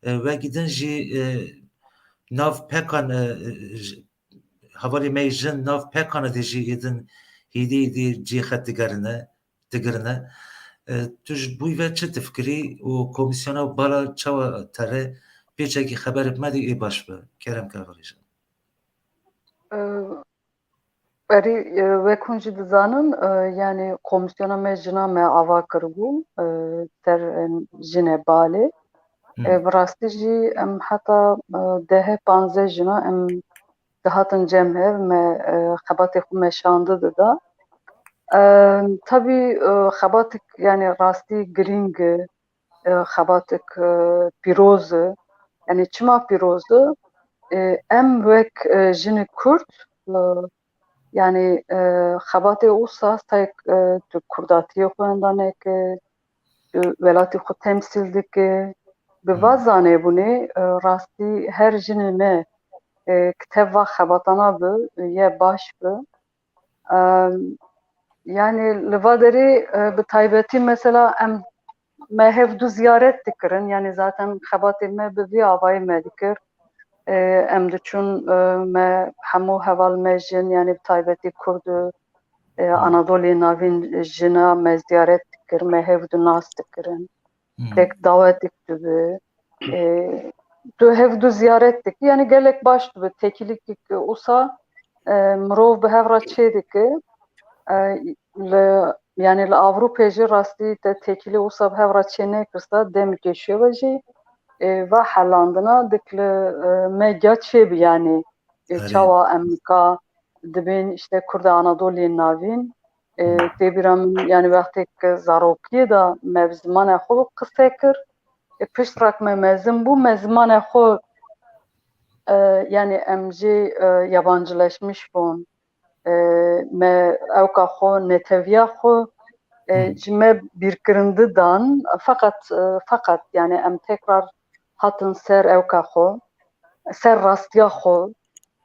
E, wekî din jî, e, nav pekan, e, j-, hevalê me yê jin nav pekane de jî êdin hêdî hêdî cihê xwe digerine, digirine. E, tu ji bo vê çi difikirî û komîsyona bala çawa tere? Pêçekî xeberê me de ê baş be. Kerem ke hevalê jin. E, Erî, e, wek hûn jî dizanin, e, yanî komîsyona me jina me ava kiribû, e, ser, e, jinê balê. Hmm. E, bi rastî jî em heta, e, dehê panzdeh jina em dihatin cem hev me, e, xebatê xwe me şandi dida. E, tabî, e, xebatek yanî rastî girîng e, e, xebatek, e, pîroz e. Yanî çima pîroz e? E, em wek, e, jinê Kurd, e, yanî, e, xebatê wisa sek, e, tu kurdatiyê xwe wenda neke, tu welatê xwe temsîl dike. Bi va Hmm. zanebûnê, e, rastî her jinê me, e, kitev va xebatana bi, ye baş bi. Em, yanî li va derê, e, bi taybetî mesela em me hevdu ziyaret dikirin. Yanî zaten xebatê me bi vî avayî me dikir. E, em diçûn, e, me hemû heval me jin, yanî bi taybetî Kurd û, e, Hmm. Anadolê Navîn jina me ziyaret dikir, me hevdu nas dikirin. Hmm. Tek dawetek dibe. E, tu hevdu ziyaret dikî, yanî gelek baş dibe. Tekîlikek wisa, e, mirov bi hev re çê dike. E, li, yanî li Ewropê jî rastî te tekîlî wisa bi hev re çê nekirsa, demekê şêwe jî, e, va helandina dik li, e, me giya çê bi, yanî, e, Erê. Çawa em nika dibên işte Kurda Anadolê Navîn, e, Hmm. tê bîra min, yanî wextêk zarokiyê de me bi zimanê xwe qise kir, e, pişt re ku me mezin bû, me zimanê xwe, e, yanî em jê, e, yabancılaşmış bûn. E, me ewka xwe, neteviya xwe, e, ji me bîrkirindi dan, feqet, e, feqet, yani, em tekrar hatin ser ewka xwe, ser rastiya xwe.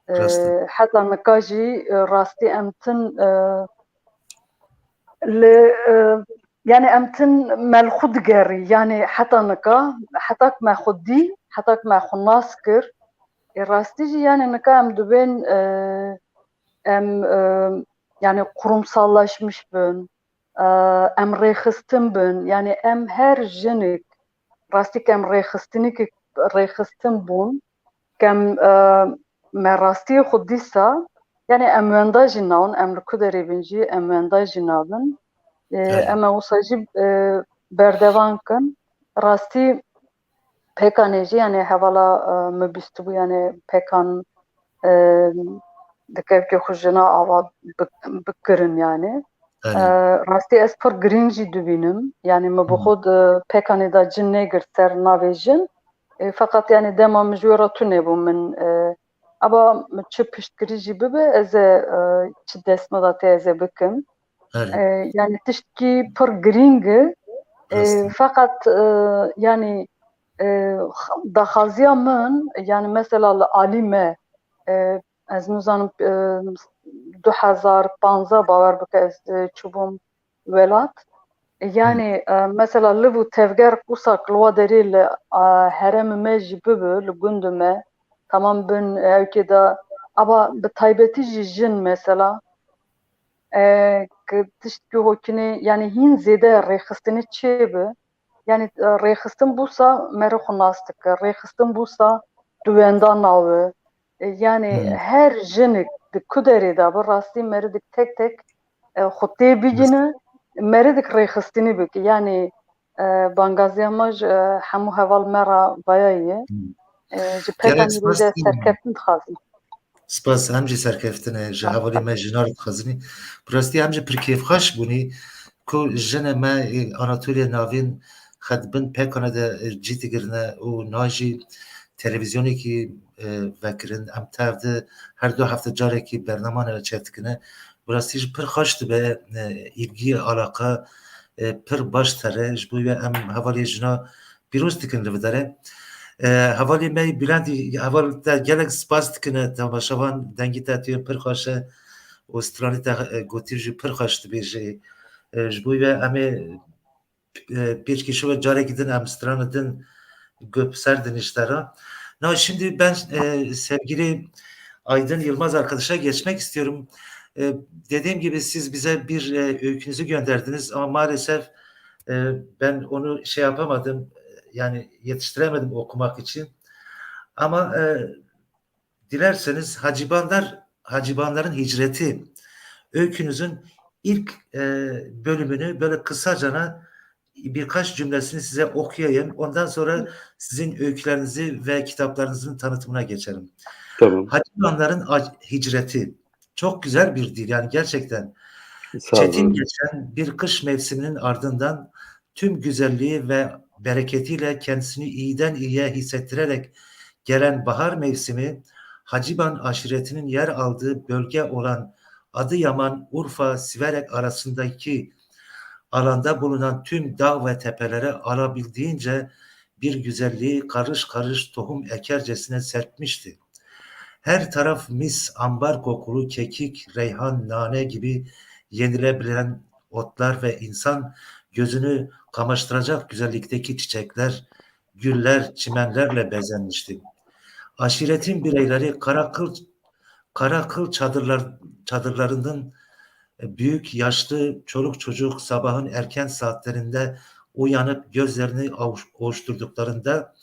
E, Rastî. Heta nika jî, e, rastî em tin, e, li, e, yani, em tin me li xwe digerî, yani, heta nika, heta ku me xwe dî, heta ku me xwe nas kir, e, rastî jî, yani, nika em dibên, e, em, e, yani, kurumsallaşmış bin, e, em rêxistin bin, yani, em her jinik, rastî ke em rêxistinî-, rêxistin bûn, ke em, e, me rastiyê xwe dîsa, yani, em wenda jî nabin, em li ku derê bin jî, em wenda jî nabin. E, Evet. Em ê wisa jî, e, berdevan kin. Rastî Pêkanê jî, yani, hevala, e, min bîstibû, yani, Pêkan, e, dikevkê xwe jina ava bi-, bikirin, yani. Evet. E, rastî ez pir girîng jî dibînim. Yani, min bi Hı. xwe di Pêkanê de cin nêgirt ser navê jin. E, feqet, yani, dema min ji wê re tune bû, min, e, aba min çi piştgirî jî bibe, ez ê, e, çi dest min de tê ez ê bikim. Erê. E, yani, tiştkî pir girîng e. E, Rastî. Feqet, e, yani, e, daxwaziya min, yani, mesela, li alî me, e, ez nizanim, e, du hezar panzdeh, bawer bike, ez, e, çûbûm welat. Yani, e, mesela, liv û tevger wisa ku li wa derê li, e, herêmê me jî bibe, li gundê me, tamam bin, e, ewkê de, aba bi taybetî jî jin, mesela, e, ki tiştkî hokinê, yani, hîn zêde rêxistinê çêbi, yani, e, rêxistin bûsa meri xwe nas dike, rêxistin bûsa duwenda nawi. E, yani, Hmm. her jinik di ku derê de bi rastî meri dik tek tek, e, xwe tê bigine, meri dik rêxistinî bike. Yani, e, bangaziya me ji, e, hemû heval me re vaya ye. Hmm. E, ji Gelek Pêkanî spas bêje dikim. Serkeftin dixwazim. Spas, em jî serkeftin e, ji hevalê me jina re dixwazin. Bi rastî em jî pir kêfxweş bûnî ku jinê me, e, Anatoliya Navîn xet bin Pêkane de, e, cî digirine û niha jî televîzyonekî, e, vekirin. Em tev de her du hefte carekî bernama ne çêdikine. Bi rastî jî pir xweş dibe, e, îlgî, alaqa, e, pir baş tere. Ji bo wê em hevalê jina pîroz dikin li vê derê. E, hevalê me Bülentî, heval te gelek spas dikine, temaşevan dengî te tê pir xweş e û stranê te, e, gotî jî pir xweş dibêjê. E, ji bo wê em ê, e, pêşkêşî we carekî din em stranê din gu-, ser dinişte re. Na, şimdi ben, e, sevgili Aydın Yılmaz arkadaşa geçmek istiyorum. E, dediğim gibi siz bize bir, e, öykünüzü gönderdiniz ama maalesef, e, ben onu şey yapamadım, yani yetiştiremedim okumak için. Ama, e, dilerseniz Hacibanlar, Hacibanların Hicreti öykünüzün ilk, e, bölümünü böyle kısacana birkaç cümlesini size okuyayım. Ondan sonra sizin öykülerinizi ve kitaplarınızın tanıtımına geçelim. Tamam. Hacibanların ac-, Hicreti. Çok güzel bir dil yani gerçekten. Sağ olun. Çetin geçen bir kış mevsiminin ardından tüm güzelliği ve bereketiyle kendisini iyiden iyiye hissettirerek gelen bahar mevsimi Haciban aşiretinin yer aldığı bölge olan Adıyaman, Urfa, Siverek arasındaki alanda bulunan tüm dağ ve tepelere alabildiğince bir güzelliği karış karış tohum ekercesine serpmişti. Her taraf mis, ambar kokulu kekik, reyhan, nane gibi yenilebilen otlar ve insan gözünü kamaştıracak güzellikteki çiçekler, güller, çimenlerle bezenmişti. Aşiretin bireyleri Karakıl, Karakıl çadırlar, çadırlarının büyük, yaşlı, çoluk çocuk sabahın erken saatlerinde uyanıp gözlerini avuç-, ovuşturduklarında,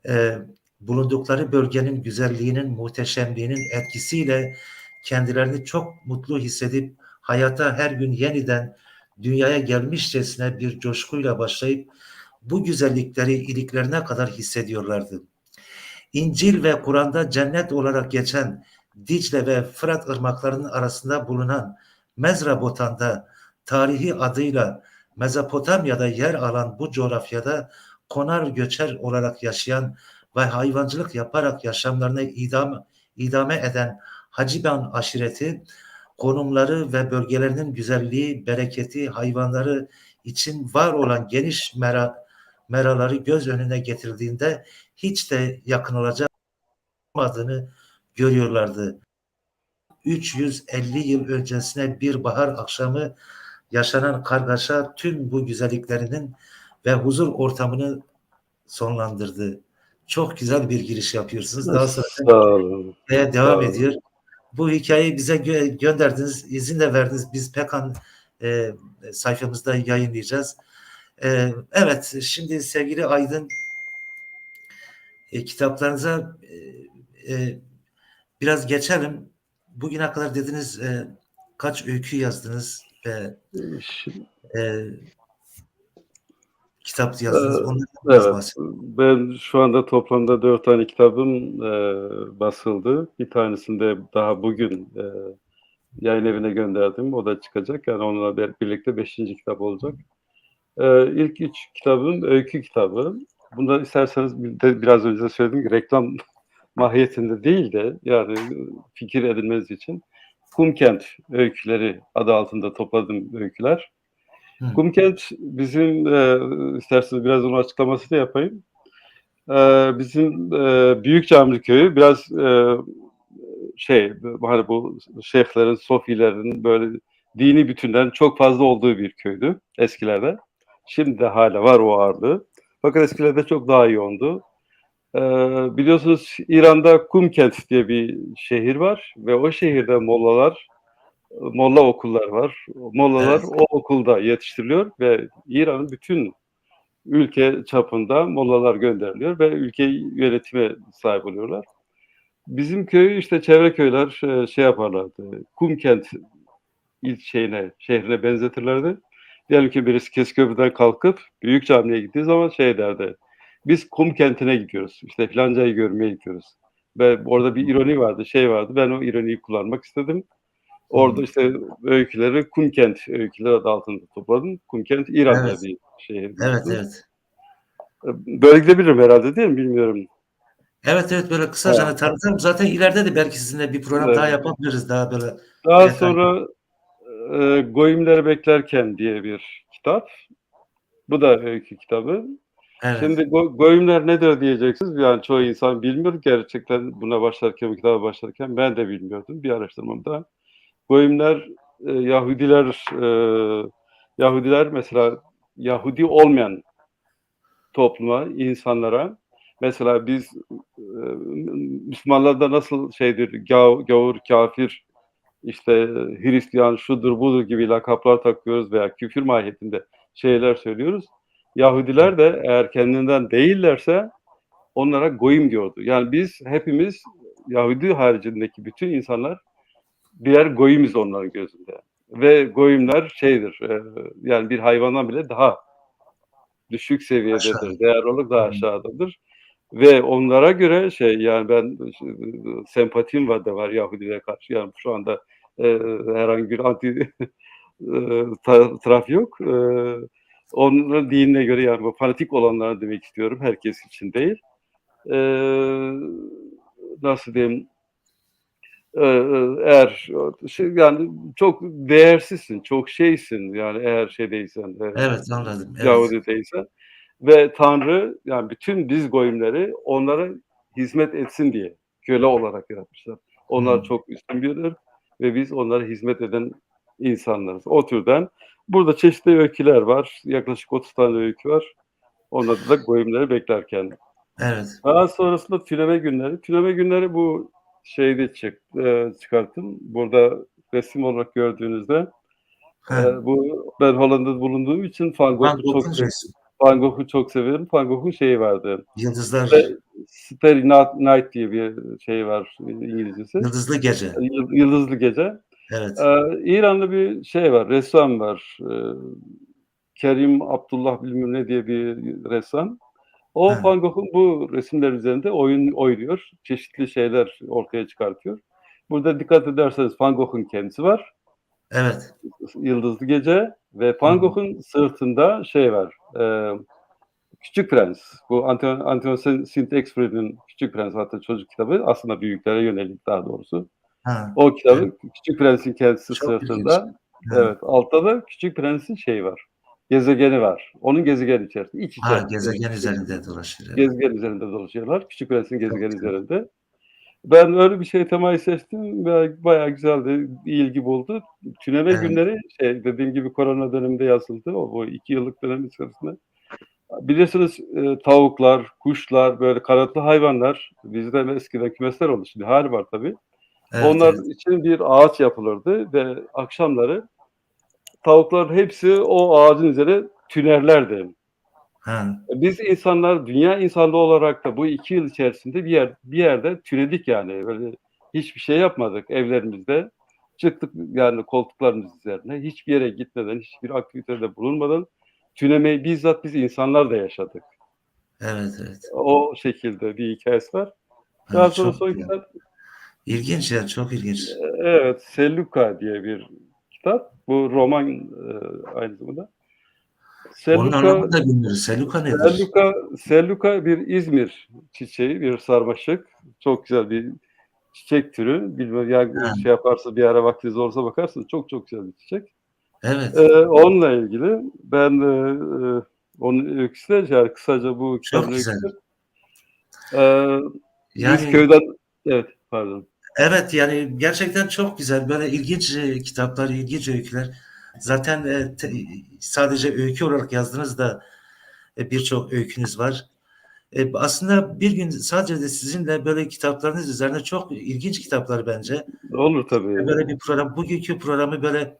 e, bulundukları bölgenin güzelliğinin, muhteşemliğinin etkisiyle kendilerini çok mutlu hissedip hayata her gün yeniden dünyaya gelmişçesine bir coşkuyla başlayıp bu güzellikleri iliklerine kadar hissediyorlardı. İncil ve Kur'an'da cennet olarak geçen Dicle ve Fırat ırmaklarının arasında bulunan Mezrabotan'da tarihi adıyla Mezopotamya'da yer alan bu coğrafyada konar göçer olarak yaşayan ve hayvancılık yaparak yaşamlarını idam-, idame eden Haciban aşireti konumları ve bölgelerinin güzelliği, bereketi, hayvanları için var olan geniş mera, meraları göz önüne getirildiğinde hiç de yakınılacak olmadığını görüyorlardı. Üç yüz elli yıl öncesine bir bahar akşamı yaşanan kargaşa tüm bu güzelliklerinin ve huzur ortamını sonlandırdı. Çok güzel bir giriş yapıyorsunuz. Daha sonra Sağ olun. hikaye devam Sağ olun. ediyor. Bu hikayeyi bize gö- gönderdiniz, izin de verdiniz. Biz Pekan e, sayfamızda yayınlayacağız. E, evet, şimdi sevgili Aydın, e, kitaplarınıza e, e, biraz geçelim. Bugüne kadar dediniz e, kaç öykü yazdınız ve Şimdi, e, kitap yazdınız. Ee, Onlardan biraz evet, bahsedin. Ben şu anda toplamda dört tane kitabım e, basıldı. Bir tanesini de daha bugün e, yayın evine gönderdim. O da çıkacak. Yani onunla bir- birlikte beşinci kitap olacak. Ee, ilk üç kitabım öykü kitabı. Bunda isterseniz bir de biraz önce de söylediğim reklam mahiyetinde değil de yani fikir edinmeniz için Kumkent Öyküleri adı altında topladığım öyküler. Hı. Kumkent bizim e, isterseniz biraz onun açıklamasını yapayım. E, bizim e, Büyük Camili köyü biraz e, şey hani bu şeyhlerin, sofilerin böyle dini bütünlerin çok fazla olduğu bir köydü eskilerde. Şimdi de hala var o ağırlığı. Fakat eskilerde çok daha yoğundu. Ee, Biliyorsunuz İran'da Kumkent diye bir şehir var ve o şehirde mollalar, molla okullar var. Mollalar Evet. O okulda yetiştiriliyor ve İran'ın bütün ülke çapında mollalar gönderiliyor ve ülke yönetime sahip oluyorlar. Bizim köyü işte çevre köyler e, şey yaparlardı. Kumkent ilçeyine, şehrine benzetirlerdi. Diyelim ki birisi Keskiköprü'den kalkıp Büyük Cami'ye gittiği zaman şey derdi. Biz Kum kentine gidiyoruz. İşte filancayı görmeye gidiyoruz. Ve orada bir ironi vardı, şey vardı. Ben o ironiyi kullanmak istedim. Orada Hı. işte öyküleri Kumkent öyküleri adı altında topladım. Kumkent İran'da Evet. bir şehir. Evet, evet. Böyle gidebilirim herhalde, değil mi? Bilmiyorum. Evet, evet, böyle kısaca Evet. hani tanıtalım. Zaten ileride de belki sizinle bir program Evet. daha yapabiliriz. Daha böyle Daha detaylı. sonra e, Goyimleri Beklerken diye bir kitap. Bu da öykü kitabı. Evet. Şimdi go- goyimler nedir diyeceksiniz. Yani çoğu insan bilmiyor. Gerçekten buna başlarken, bu kitaba başlarken ben de bilmiyordum. Bir araştırmamda. Goyimler, e, Yahudiler, e, Yahudiler mesela Yahudi olmayan topluma, insanlara, mesela biz e, Müslümanlarda nasıl şeydir, gav- gavur, kafir, işte Hristiyan, şudur budur gibi lakaplar takıyoruz veya küfür mahiyetinde şeyler söylüyoruz. Yahudiler de eğer kendinden değillerse onlara goyim diyordu. Yani biz hepimiz Yahudi haricindeki bütün insanlar birer goyimiz onların gözünde. Ve goyimler şeydir, e, yani bir hayvandan bile daha düşük seviyededir, Aşağı. Değer olarak daha Hı. Aşağıdadır. Ve onlara göre şey yani ben e, sempatim var da var Yahudilere karşı. Yani şu anda e, herhangi bir anti e, ta- taraf yok. E, onların dinine göre yani bu fanatik olanlara demek istiyorum. Herkes için değil. E, Nasıl diyeyim? E, e, eğer şey, yani çok değersizsin, çok şeysin yani eğer şey değilsen, e, Evet, anladım. Evet. Yahudi değilsen ve Tanrı yani bütün biz goyimleri onlara hizmet etsin diye köle olarak yaratmışlar. Onlar Hmm. çok üstün bir ırk ve biz onlara hizmet eden insanlarız. O türden burada çeşitli öyküler var. Yaklaşık otuz tane öykü var. Onlarda da goyimleri beklerken. Evet. Daha sonrasında Tüneme Günleri. Tüneme Günleri bu şeyde çık, e, çıkarttım. Burada resim olarak gördüğünüzde He. e, bu ben Hollanda'da bulunduğum için Van Van Gogh'u çok Gogh'un sev- resim. Van Gogh'u çok severim. Van Gogh'un şeyi vardı. Yıldızlar. Spe- Starry Night diye bir şey var İngilizcesi. Yıldızlı Gece. Yıl- Yıldızlı Gece. Evet. Ee, İranlı bir şey var, ressam var. Ee, Kerim Abdullah bilmem ne diye bir ressam. O He. Van Gogh'un bu resimler üzerinde oyun oynuyor. Çeşitli şeyler ortaya çıkartıyor. Burada dikkat ederseniz Van Gogh'un kendisi var. Evet. Yıldızlı Gece ve Van Hı. Gogh'un sırtında şey var. E, Küçük Prens. Bu Anton, Anton Saint-Exupéry'nin Küçük Prens, hatta çocuk kitabı. Aslında büyüklere yönelik daha doğrusu. Ha, O kitabı evet. Küçük Prens'in kendisi Çok ilginç. sırtında. Evet. Evet, altta da Küçük Prens'in şeyi var. Gezegeni var. Onun gezegeni içerisinde. İç Ha, içe. gezegen üzerinde dolaşıyor. Evet. Gezegen üzerinde dolaşıyorlar. Küçük Prens'in Çok gezegeni güzel. Üzerinde. Ben öyle bir şey temayı seçtim ve bayağı güzeldi. İyi ilgi buldu. Tüneme Evet. Günleri şey, dediğim gibi korona döneminde yazıldı. O bu iki yıllık dönem içerisinde. Bilirsiniz e, tavuklar, kuşlar, böyle kanatlı hayvanlar bizde eskiden kümesler oldu. Şimdi hali var tabii. Evet, Onlar evet. için bir ağaç yapılırdı ve akşamları tavukların hepsi o ağacın üzerine tünerlerdi. Ha, Biz insanlar, dünya insanlığı olarak da bu iki yıl içerisinde bir yer, bir yerde türedik yani. Böyle hiçbir şey yapmadık evlerimizde. Çıktık yani koltuklarımız üzerine. Hiçbir yere gitmeden, hiçbir aktivitede bulunmadan tünemeyi bizzat biz insanlar da yaşadık. evet, evet. O şekilde bir hikayesi var. Ha, Daha sonra çok son güzel. Kitap İlginç ya, çok ilginç. Evet, Selluka diye bir kitap. Bu roman e, aynı zamanda. Onun Selluka, anlamını da bilmiyoruz. Selluka nedir? Selluka, Selluka bir İzmir çiçeği, bir sarmaşık. Çok güzel bir çiçek türü. Bilmem ya Ha. Şey yaparsın, bir ara vaktiniz olursa bakarsın. Çok çok güzel bir çiçek. Evet. Ee, onunla ilgili ben e, e, onun öyküsü de yani kısaca bu Çok kitabın güzel. Öyküsü. Ee, biz Yani köyden evet pardon. Evet, yani gerçekten çok güzel. Böyle ilginç e, kitaplar, ilginç öyküler. Zaten e, te- sadece öykü olarak yazdınız da e, birçok öykünüz var. E, aslında bir gün sadece de sizinle böyle kitaplarınız üzerine çok ilginç kitaplar bence. Olur tabii. Böyle bir program, bugünkü programı böyle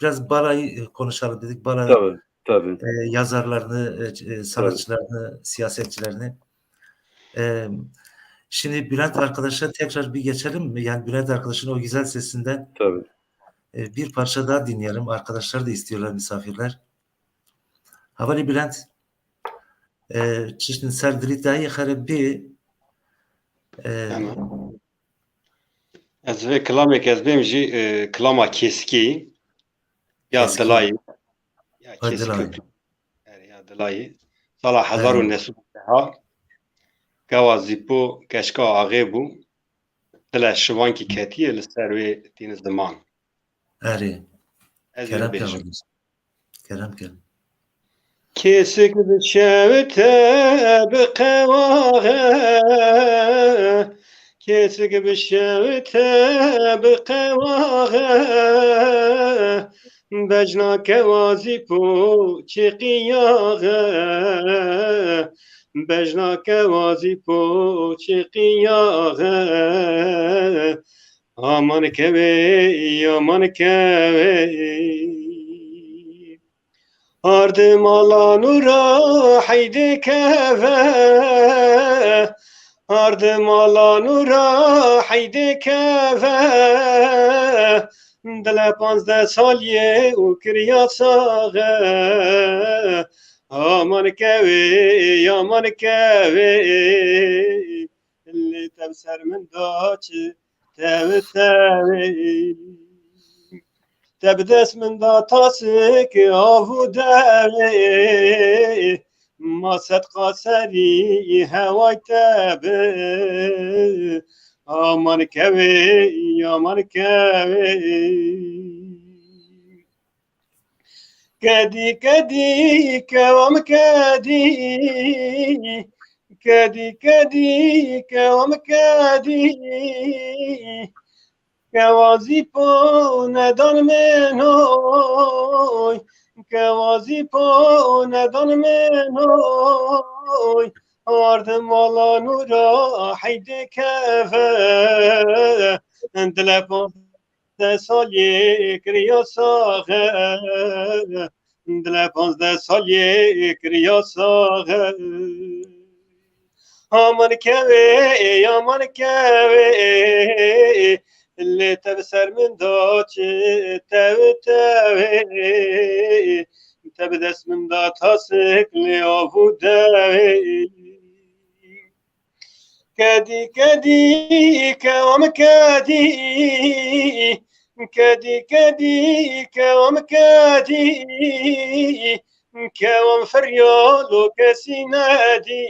biraz balayı e, konuşalım dedik. Balayı Tabii tabii. e, yazarlarını, e, e, sanatçılarını, siyasetçilerini. E, şimdi Bülent arkadaşa tekrar bir geçelim mi? Yani Bülent arkadaşın o güzel sesinden Tabii. e, bir parça daha dinleyelim. Arkadaşlar da istiyorlar, misafirler. Hevalî Bülent, e, çiştin ser dilî dayê xerib bî. E, Hemen. Ez vê kilamê ez bêm jî e, kilama Kêskî ya Kêskî. Dilayê. Ya Ha, Kêskî Dilayê. Köprü. Erê, ya Dilayê. Sala hezar û neh sed û deha kewa Zîpo keşka axê bû. Dile şivankî ketiye li ser wê tîne ziman. Erê. Ez Kerem vê ke bêjim. Xwedê. Kerem ke. Kêsik bi şewite bi qewaxe. Kêsik bi şewite bi qewaxe. Bejna kewazî poçê qiyaxe. Bejna kewazî poçê qiyaxe. Aman kewê, aman kewê. Ardi mala nûra heydê keve. Ardi mala nûra heydê keve. Dile panzdeh saliyê û kiriya saxe. Aman kewê, aman kewê. Lê tev ser min da çi tev tewê. Te bi dest min da tasik av û devê. Ma sedqa serî heway te bi. Aman kewê, aman kewê. Kedî, kedî, kewam kedî. Kedî, kedî, kewam kedî. Kewazî po nedan min oy. Kewazî po nedan min oy. Ardim mala nûra heydê keve. Dile po de saliyê kiriya saxe. Dile panzdeh saliyê kiriya saxe. Aman kewê, aman kewê. Lê te bi ser min da çi tew tewê. Te bi dest min da tasik lê av û dewê. Kedî, kedî, kewam kedî. Kedî, kedî, kewam kedî. Kewam feryalo kesî nedî,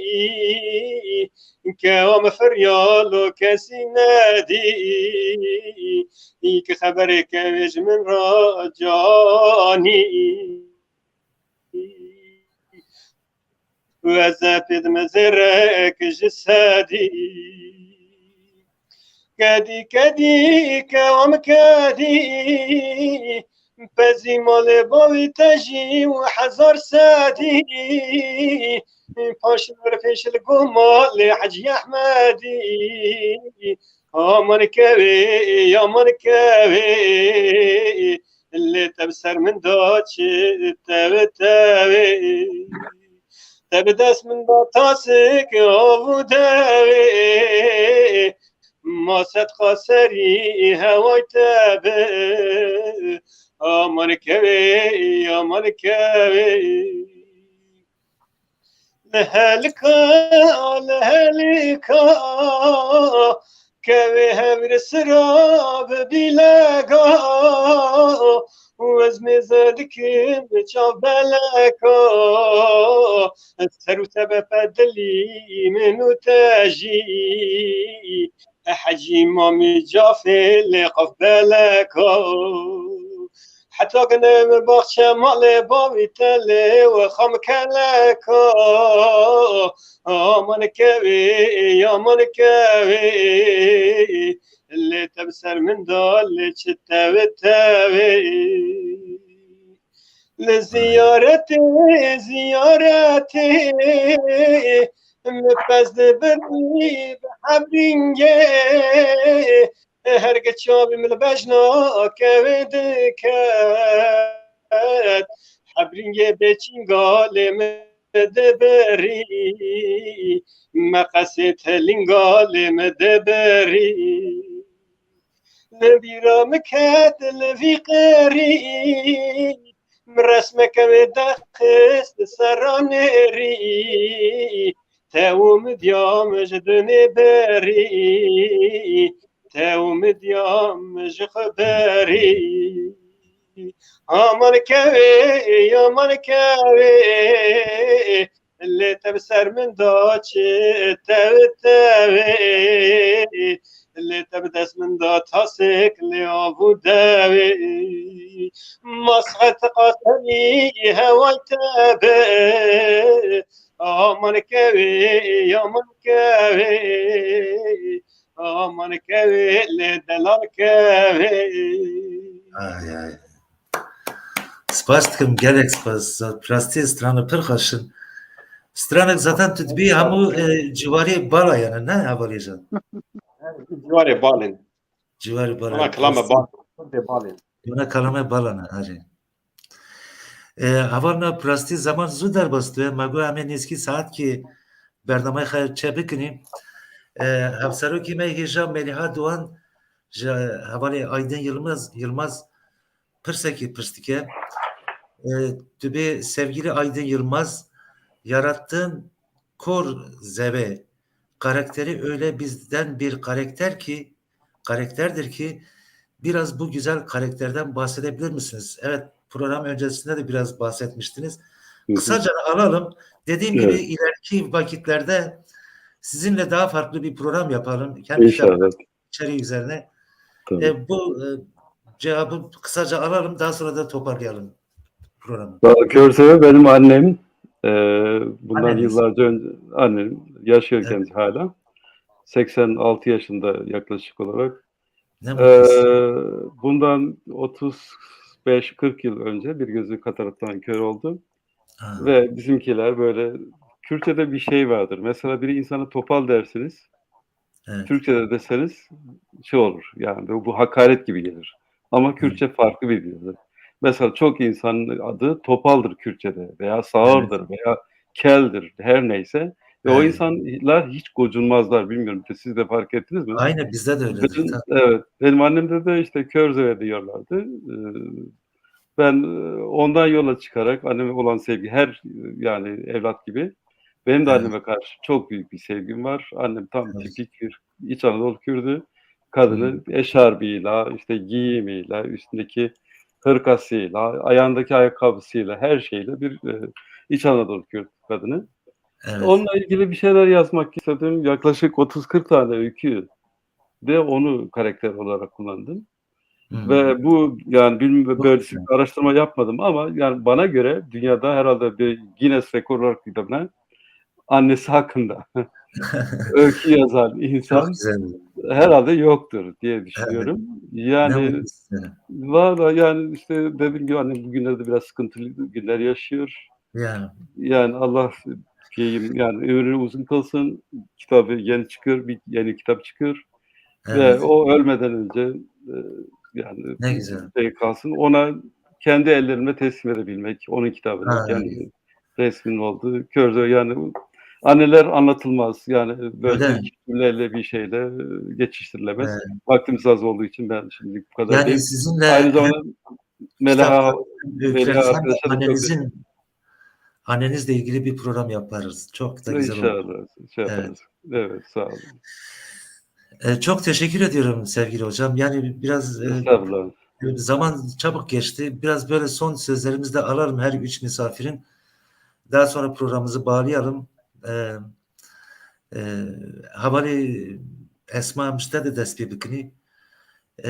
kewam feryalo kesî nedî, ki xeberê kewê ji min re canî. Weze pêdime zêrek ji sedî. Kedî, kedî, kewam kedî, pezî malê bavî te jî û hezar sedî. Paşver pêşil gomalê Hecî Ehmedî. Aman kewê, aman kewê, lê te bi ser min da çi tewê tewê. Te bi dest min da tasik av û dewê. Ma sedqa serî heway te bi. Aman kewê, aman kewê. Li helika, li helika, kewê hevir sira bi bîlega. Û ez mêze dikim çav beleka. Ser û sebepe dilî min û te jî. E Hecî Mamî cafê lê qef beleka. Heta gine min baxçe malê bavî te lê we xam keleka. Aman kewê, aman kewê, lê te bi ser min da lê çi tewê tewê. Li ziyaretê, ziyaretê, min pez dibirî bi hebrîngê. Her giç çavê min li bejna kewê diket, hebrîngê bê çîngalê min dibirî, meqesê telîngalê min dibirî. Li bîra min ket li vî qirî, min resmeke wê dexist li ser ranêrî. Te û min diya min ji dunê berî, te û min diya min ji xwe berî. Aman kewê, aman kewê, lê te bi ser min da çi tewê tewê. Lê te bi dest min da tasek lê av û dewê. Ma sedqa serî heway te bi. Aman kewê, aman kewê, aman kewê, lê delal kewê. Ay, ay. Spas dikim, gelek spas. Bi rastî strana pir xweş in. Stranek zaten tu dibî hemû, e, ciwarê bala yani, ne hevalê can? Ciwarê balên. Ciwarê bala. Ana kilame bal, kurdê balên. Ana kilame balane, erê. E, hevalna, bi rastî zeman zû derbas dibe. Me got em ê nêzkî saetkî bernameyê xwe çê bikinî. E, hevserokê me hêja Melîha Doğan ji hevalê Aydın Yılmaz, Yılmaz pirsekî pirs dike. E, dibê sevgili Aydın Yılmaz, yarattığın kor zeve karakteri öyle bizden bir karakter ki, karakterdir ki biraz bu güzel karakterden bahsedebilir misiniz? Evet, program öncesinde de biraz bahsetmiştiniz. Hı hı. Kısaca alalım. Dediğim gibi, evet, ileriki vakitlerde sizinle daha farklı bir program yapalım. Hem kitap İnşallah. içeriği üzerine. Tabii. E, bu, e, cevabı kısaca alalım, daha sonra da toparlayalım programı. Valla Körseve benim annem. E, bundan Anneniz. yıllarca önce annem yaşıyor, evet, kendisi hala. seksen altı yaşında yaklaşık olarak. Ne mutlu size. Ee, bundan otuz beş kırk yıl önce bir gözü kataraktan kör oldu. Ha. Ve bizimkiler böyle, Kürtçe'de bir şey vardır. Mesela bir insana topal dersiniz. Evet. Türkçe'de deseniz şey olur. Yani bu, bu hakaret gibi gelir. Ama Kürtçe, evet, farklı bir dildir. Mesela çok insanın adı topaldır Kürtçe'de veya sağırdır, evet, veya keldir, her neyse. Ve o, evet, insanlar hiç gocunmazlar. Bilmiyorum, siz de fark ettiniz mi? Aynen, bizde de öyledir. Benim, tabii, evet, benim annemde de işte Körzeve diyorlardı. Ee, ben, e, ondan yola çıkarak anneme olan sevgi her, yani evlat gibi. Benim de, evet, anneme karşı çok büyük bir sevgim var. Annem tam, evet, tipik bir İç Anadolu Kürdü. Kadını, hı, eşarbıyla, işte giyimiyle, üstündeki hırkasıyla, ayağındaki ayakkabısıyla, her şeyle bir e, İç Anadolu Kürt kadını. Evet. Onunla ilgili bir şeyler yazmak istedim. Yaklaşık otuz kırk tane öykü de onu karakter olarak kullandım. Hmm. Ve bu yani bilmiyorum, Çok böyle güzel. Bir araştırma yapmadım ama yani bana göre dünyada herhalde bir Guinness Rekorlar Kitabı'na annesi hakkında öykü yazan Çok insan güzel. herhalde yoktur diye düşünüyorum. Ne Yani mutlu size. Valla yani işte dediğim gibi hani bugünlerde biraz sıkıntılı günler yaşıyor. Ya. Yani Allah şeyim yani ömrünü uzun kılsın. Kitabı yeni çıkıyor, bir yeni kitap çıkıyor. Ve Evet. O ölmeden önce e, yani Ne güzel. Şey kalsın. Ona kendi ellerimle teslim edebilmek, onun kitabını, Ha. Kendi resmin oldu. Körde yani anneler anlatılmaz. Yani böyle Öyle. Küçük cümleyle bir şeyle e, geçiştirilemez. Evet. Vaktimiz az olduğu için ben şimdi bu kadar Yani değil. sizinle Aynı hem zamanda kitap Melaha, hem öyküleriniz Melaha hem de arkadaşa da çok annenizin annenizle ilgili bir program yaparız. Çok da güzel olur. İnşallah. Şey Evet. yaparız. Evet, sağ olun. E, çok teşekkür ediyorum sevgili hocam. Yani biraz e, Estağfurullah. zaman çabuk geçti. Biraz böyle son sözlerimizi de alalım her üç misafirin. Daha sonra programımızı bağlayalım. E, e, Havali Esma em ji te de dest pê bikinî. E,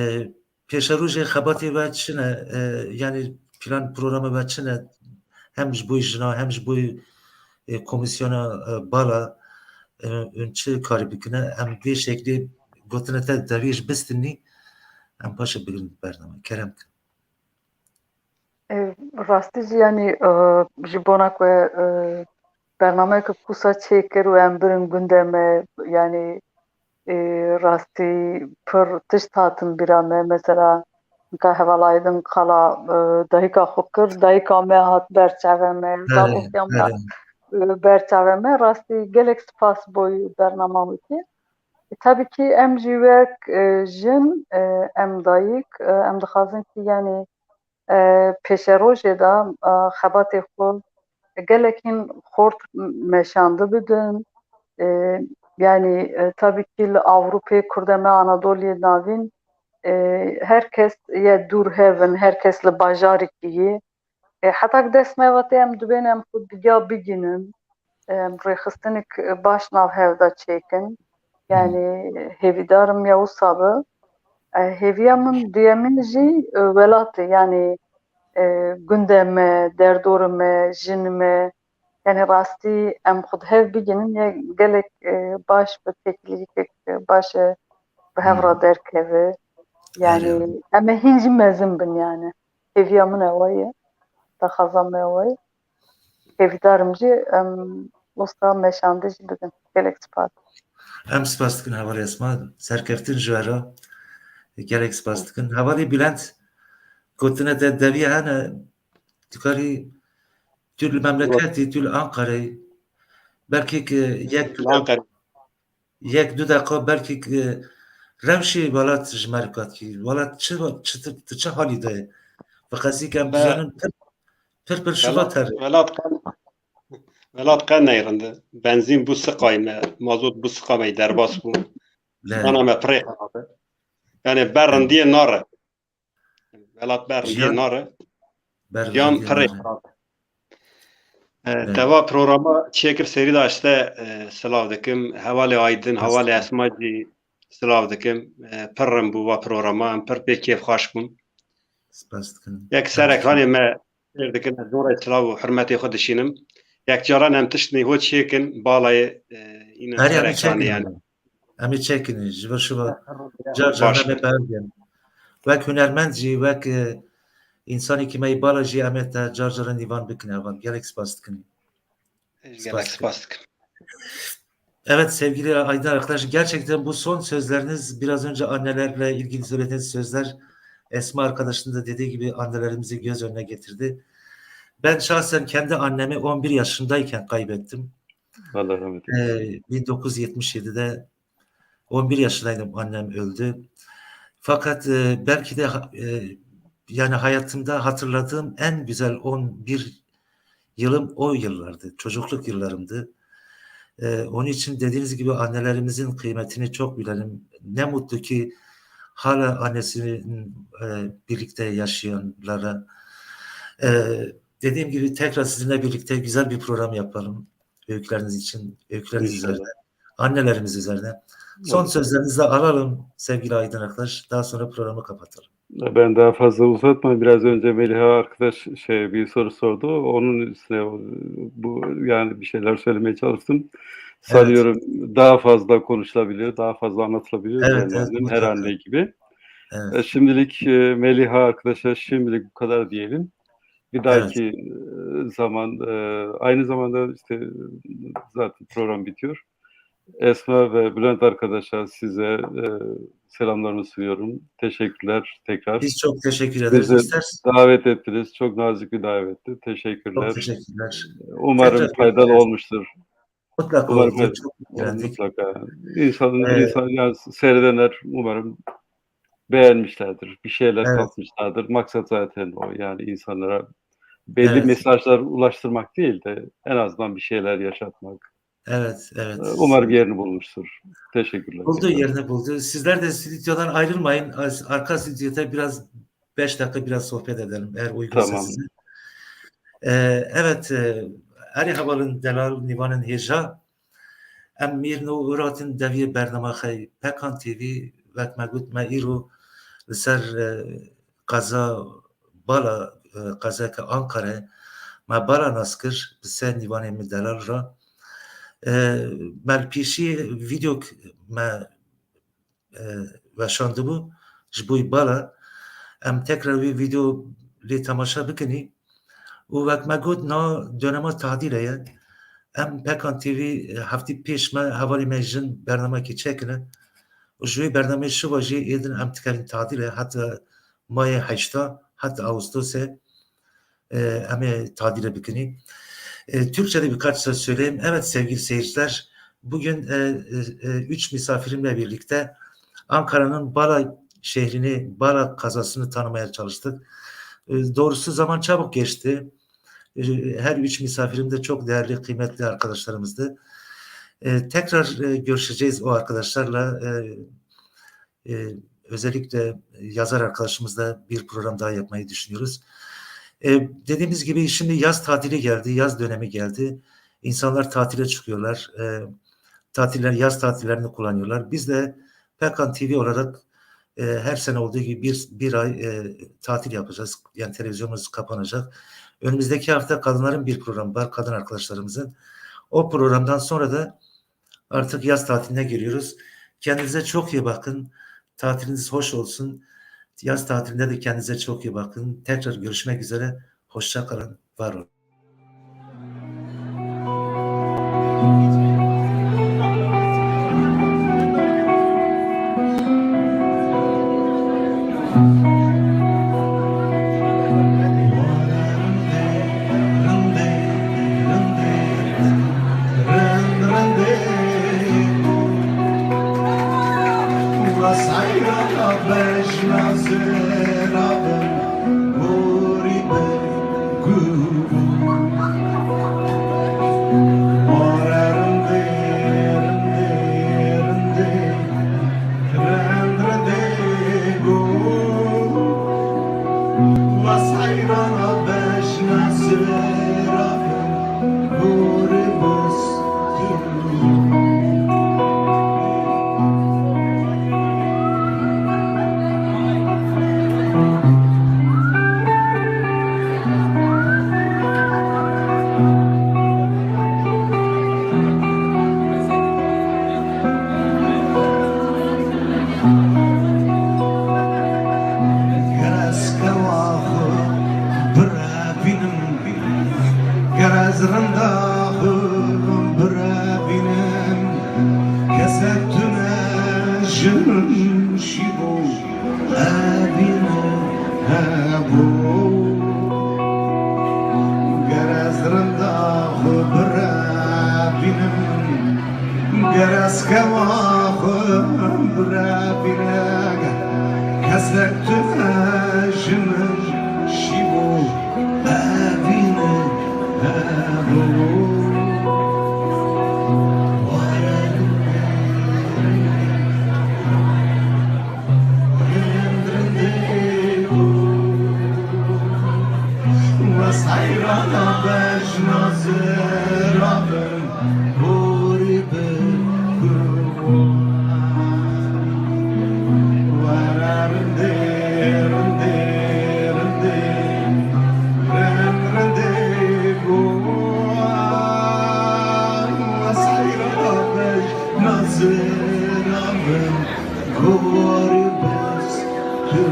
pêşerojê xebatê we çi ne? E, yani plan programê we çi ne? Hem ji bo jina hem ji bo e, komîsyona e, bala e, hûn çi karî bikine? Em vê şeklê gotinê te devê ji bistinî em paşê bigirin bername. Kerem kin. E, Rastî jî yanî e, ji bona ku e, bernameyeke kusa çêkir û em birin gundê me, yanî e, rastî pir tişt hatin bîra me. Mesela nika hevala Aydin qala e, dayika xwe kir, dayika me hat ber çavê me, Belê, zavokya me belê. e, ber çavê me. Rastî gelek spas boy bernama wekî. E, tabii ki em jî wek e, jin, e, em dayik, e, em dixwazin ki yanî e, pêşerojê de e, xebatê xwe gelek hîn xort meşande bidin. E, yanî e, tabii ki li Ewropê Kurdê me Anadoliyê Navîn e, her kes ye dûr hev in, her kes li bajarekî ye. E, heta ku dest me ve tê em dibên em xwe diga bigînin. Em rêxistinek baş nav hev de çêkin. Yani hêvîdarim ya wisa be. E, hêviya min duyemîn jî e, welat e. Yani e, gundê me, derdorê me, jinê me. Yani rastî em xwe di hev bigînin ya gelek e, baş bi têkilîkek baş e, bi hev re derkeve. Yani em ê hîn jî mezin bin yani. Hêviya min ew e. Daxwaza me ew e. Hêvîdarim jî em wisa meşande jî bidin. Gelek spas. Em spas dikin hevalê Esma, serkeftin ji we re. Gelek spas dikin. Hevalê Bülent, gotine te deviye hene, dikarî tu li memleketî, tu li Ankarayê, belkî ki yek du Ankara. Yek du deqa belkî ki rewşê welat ji me re katkî. Welat çi, çi, tu çi halî de ye? Bi qesî ki em bizanin pir, pir, pir şivat here. Welat qe Welat qe neyrind e. Benzîn bû siqayî me, mazot bû siqa me derbas bû. Dana me pirê xerab e. Yani ber rindiyê nare. Welat ber rindiyê nare. Jiyan pirê xerab e. E, te va programa çêkir serî de işte e, silav dikim. Hevalê Aydin, hevalê Esma jî silav dikim. E, pir rin bû va programa, em pir pê kêfxweş bûn. Spas dikin. Yek serek hanê me sêr dikin, ez zor silav û hurmetê xwe dişînim. Yek caran em tişt nîho çêkin, balayê e, înin serek hanê yani. Em ê çekin, ji vir şiva car car em ê bergin. Wek hunermend jî, wek e, însanekî me yê bala jî em ê te car caran nîvan bikin heval. Gelek spas dikin. Gelek spas dikim. Evet sevgili Aydın arkadaş, gerçekten bu son sözleriniz, biraz önce annelerle ilgili söylediğiniz sözler Esma arkadaşın da dediği gibi annelerimizi göz önüne getirdi. Ben şahsen kendi annemi on bir yaşındayken kaybettim. Allah rahmet eylesin. Ee, bin dokuz yüz yetmiş yedide on bir yaşındaydım, annem öldü. Fakat e, belki de ha- e, yani hayatımda hatırladığım en güzel on bir yılım o yıllardı, çocukluk yıllarımdı. E, onun için dediğiniz gibi annelerimizin kıymetini çok bilelim. Ne mutlu ki hala annesini, e, birlikte yaşayanlara. E, dediğim gibi tekrar sizinle birlikte güzel bir program yapalım. Öyküleriniz için, öyküleriniz İnşallah. üzerine, annelerimiz üzerine. Son Evet. sözlerinizi de alalım sevgili Aydın arkadaş. Daha sonra programı kapatalım. Ben daha fazla uzatmayayım. Biraz önce Meliha arkadaş şey bir soru sordu. Onun üstüne bu yani bir şeyler söylemeye çalıştım. Sanıyorum daha fazla konuşulabiliyor, daha fazla anlatılabiliyor Evet, üzerinden evet, her mutlaka. anne gibi. Evet. E, şimdilik, e, Meliha arkadaşa şimdilik bu kadar diyelim. Bir Evet. dahaki, e, zaman, e, aynı zamanda işte zaten program bitiyor. Esma ve Bülent arkadaşa size, e, selamlarımı sunuyorum. Teşekkürler tekrar. Biz çok teşekkür ederiz. Bizi İster davet ettiniz. Çok nazik bir davetti. Teşekkürler. Çok teşekkürler. Umarım Tekrar faydalı görüşürüz. olmuştur. Mutlaka Umarım olacak. fay- Çok eğlendik. Mutlaka. İnsanın, Ee, insan, yani seyredenler umarım beğenmişlerdir. Bir şeyler Evet. katmışlardır. Maksat zaten o. Yani insanlara belli Evet. mesajlar ulaştırmak değil de en azından bir şeyler yaşatmak. Evet, evet. Ee, umarım yerini bulmuştur. Teşekkürler Buldu, tekrar. yerini buldu. Sizler de stüdyodan ayrılmayın. Az-, arka stüdyoda biraz beş dakika biraz sohbet edelim eğer uygunsa Tamam. size. Ee, evet, e, erê hevalên delal, nîvanên hêja. Em mîr nû û ratin deviyê bernama xey Pekan T V, wek me got, me îro li ser, e, qeza Bala, e, qezeke Ankara, me Bala nas kir, bi se nîvanê min delal re. E, me li pêşî vîdeok me, e, weşandibû ji bo Bala. Em tekrar wî vîdeo lê temaşe bikinî. Û wek me got, na dönema tadîle ye. Em Pekan T V, e, heftî pêş me hevalê me jin bernamekê çêkine. Û ji wê bernameyê şiva jî êdin em dikevin tadîle heta mayê heşta, heta Ağustosê, e, em ê tadîle bikinî. E, Türkçe'de birkaç söz söyleyeyim. Evet sevgili seyirciler, bugün, e, e, e, üç misafirimle birlikte Ankara'nın Bala şehrini, Bala kazasını tanımaya çalıştık. E, doğrusu zaman çabuk geçti. E, her üç misafirim de çok değerli, kıymetli arkadaşlarımızdı. E, tekrar, e, görüşeceğiz o arkadaşlarla. E, e, özellikle yazar arkadaşımızla bir program daha yapmayı düşünüyoruz. E, dediğimiz gibi şimdi yaz tatili geldi, yaz dönemi geldi. İnsanlar tatile çıkıyorlar. E, tatiller, yaz tatillerini kullanıyorlar. Biz de Pekan T V olarak, e, her sene olduğu gibi bir, bir ay, e, tatil yapacağız. Yani televizyonumuz kapanacak. Önümüzdeki hafta kadınların bir programı var, kadın arkadaşlarımızın. O programdan sonra da artık yaz tatiline giriyoruz. Kendinize çok iyi bakın. Tatiliniz hoş olsun. Yaz tatilinde de kendinize çok iyi bakın. Tekrar görüşmek üzere. Hoşça kalın. Var olun. Ger ez rinda xwe birevînim, kesek tune ji min şîbû evîne hebû. Ger ez rinda xwe birevînim, ger ez kewa xwe birevînim, kesek tune ji min şîbû evîne hebû. Gurbet tu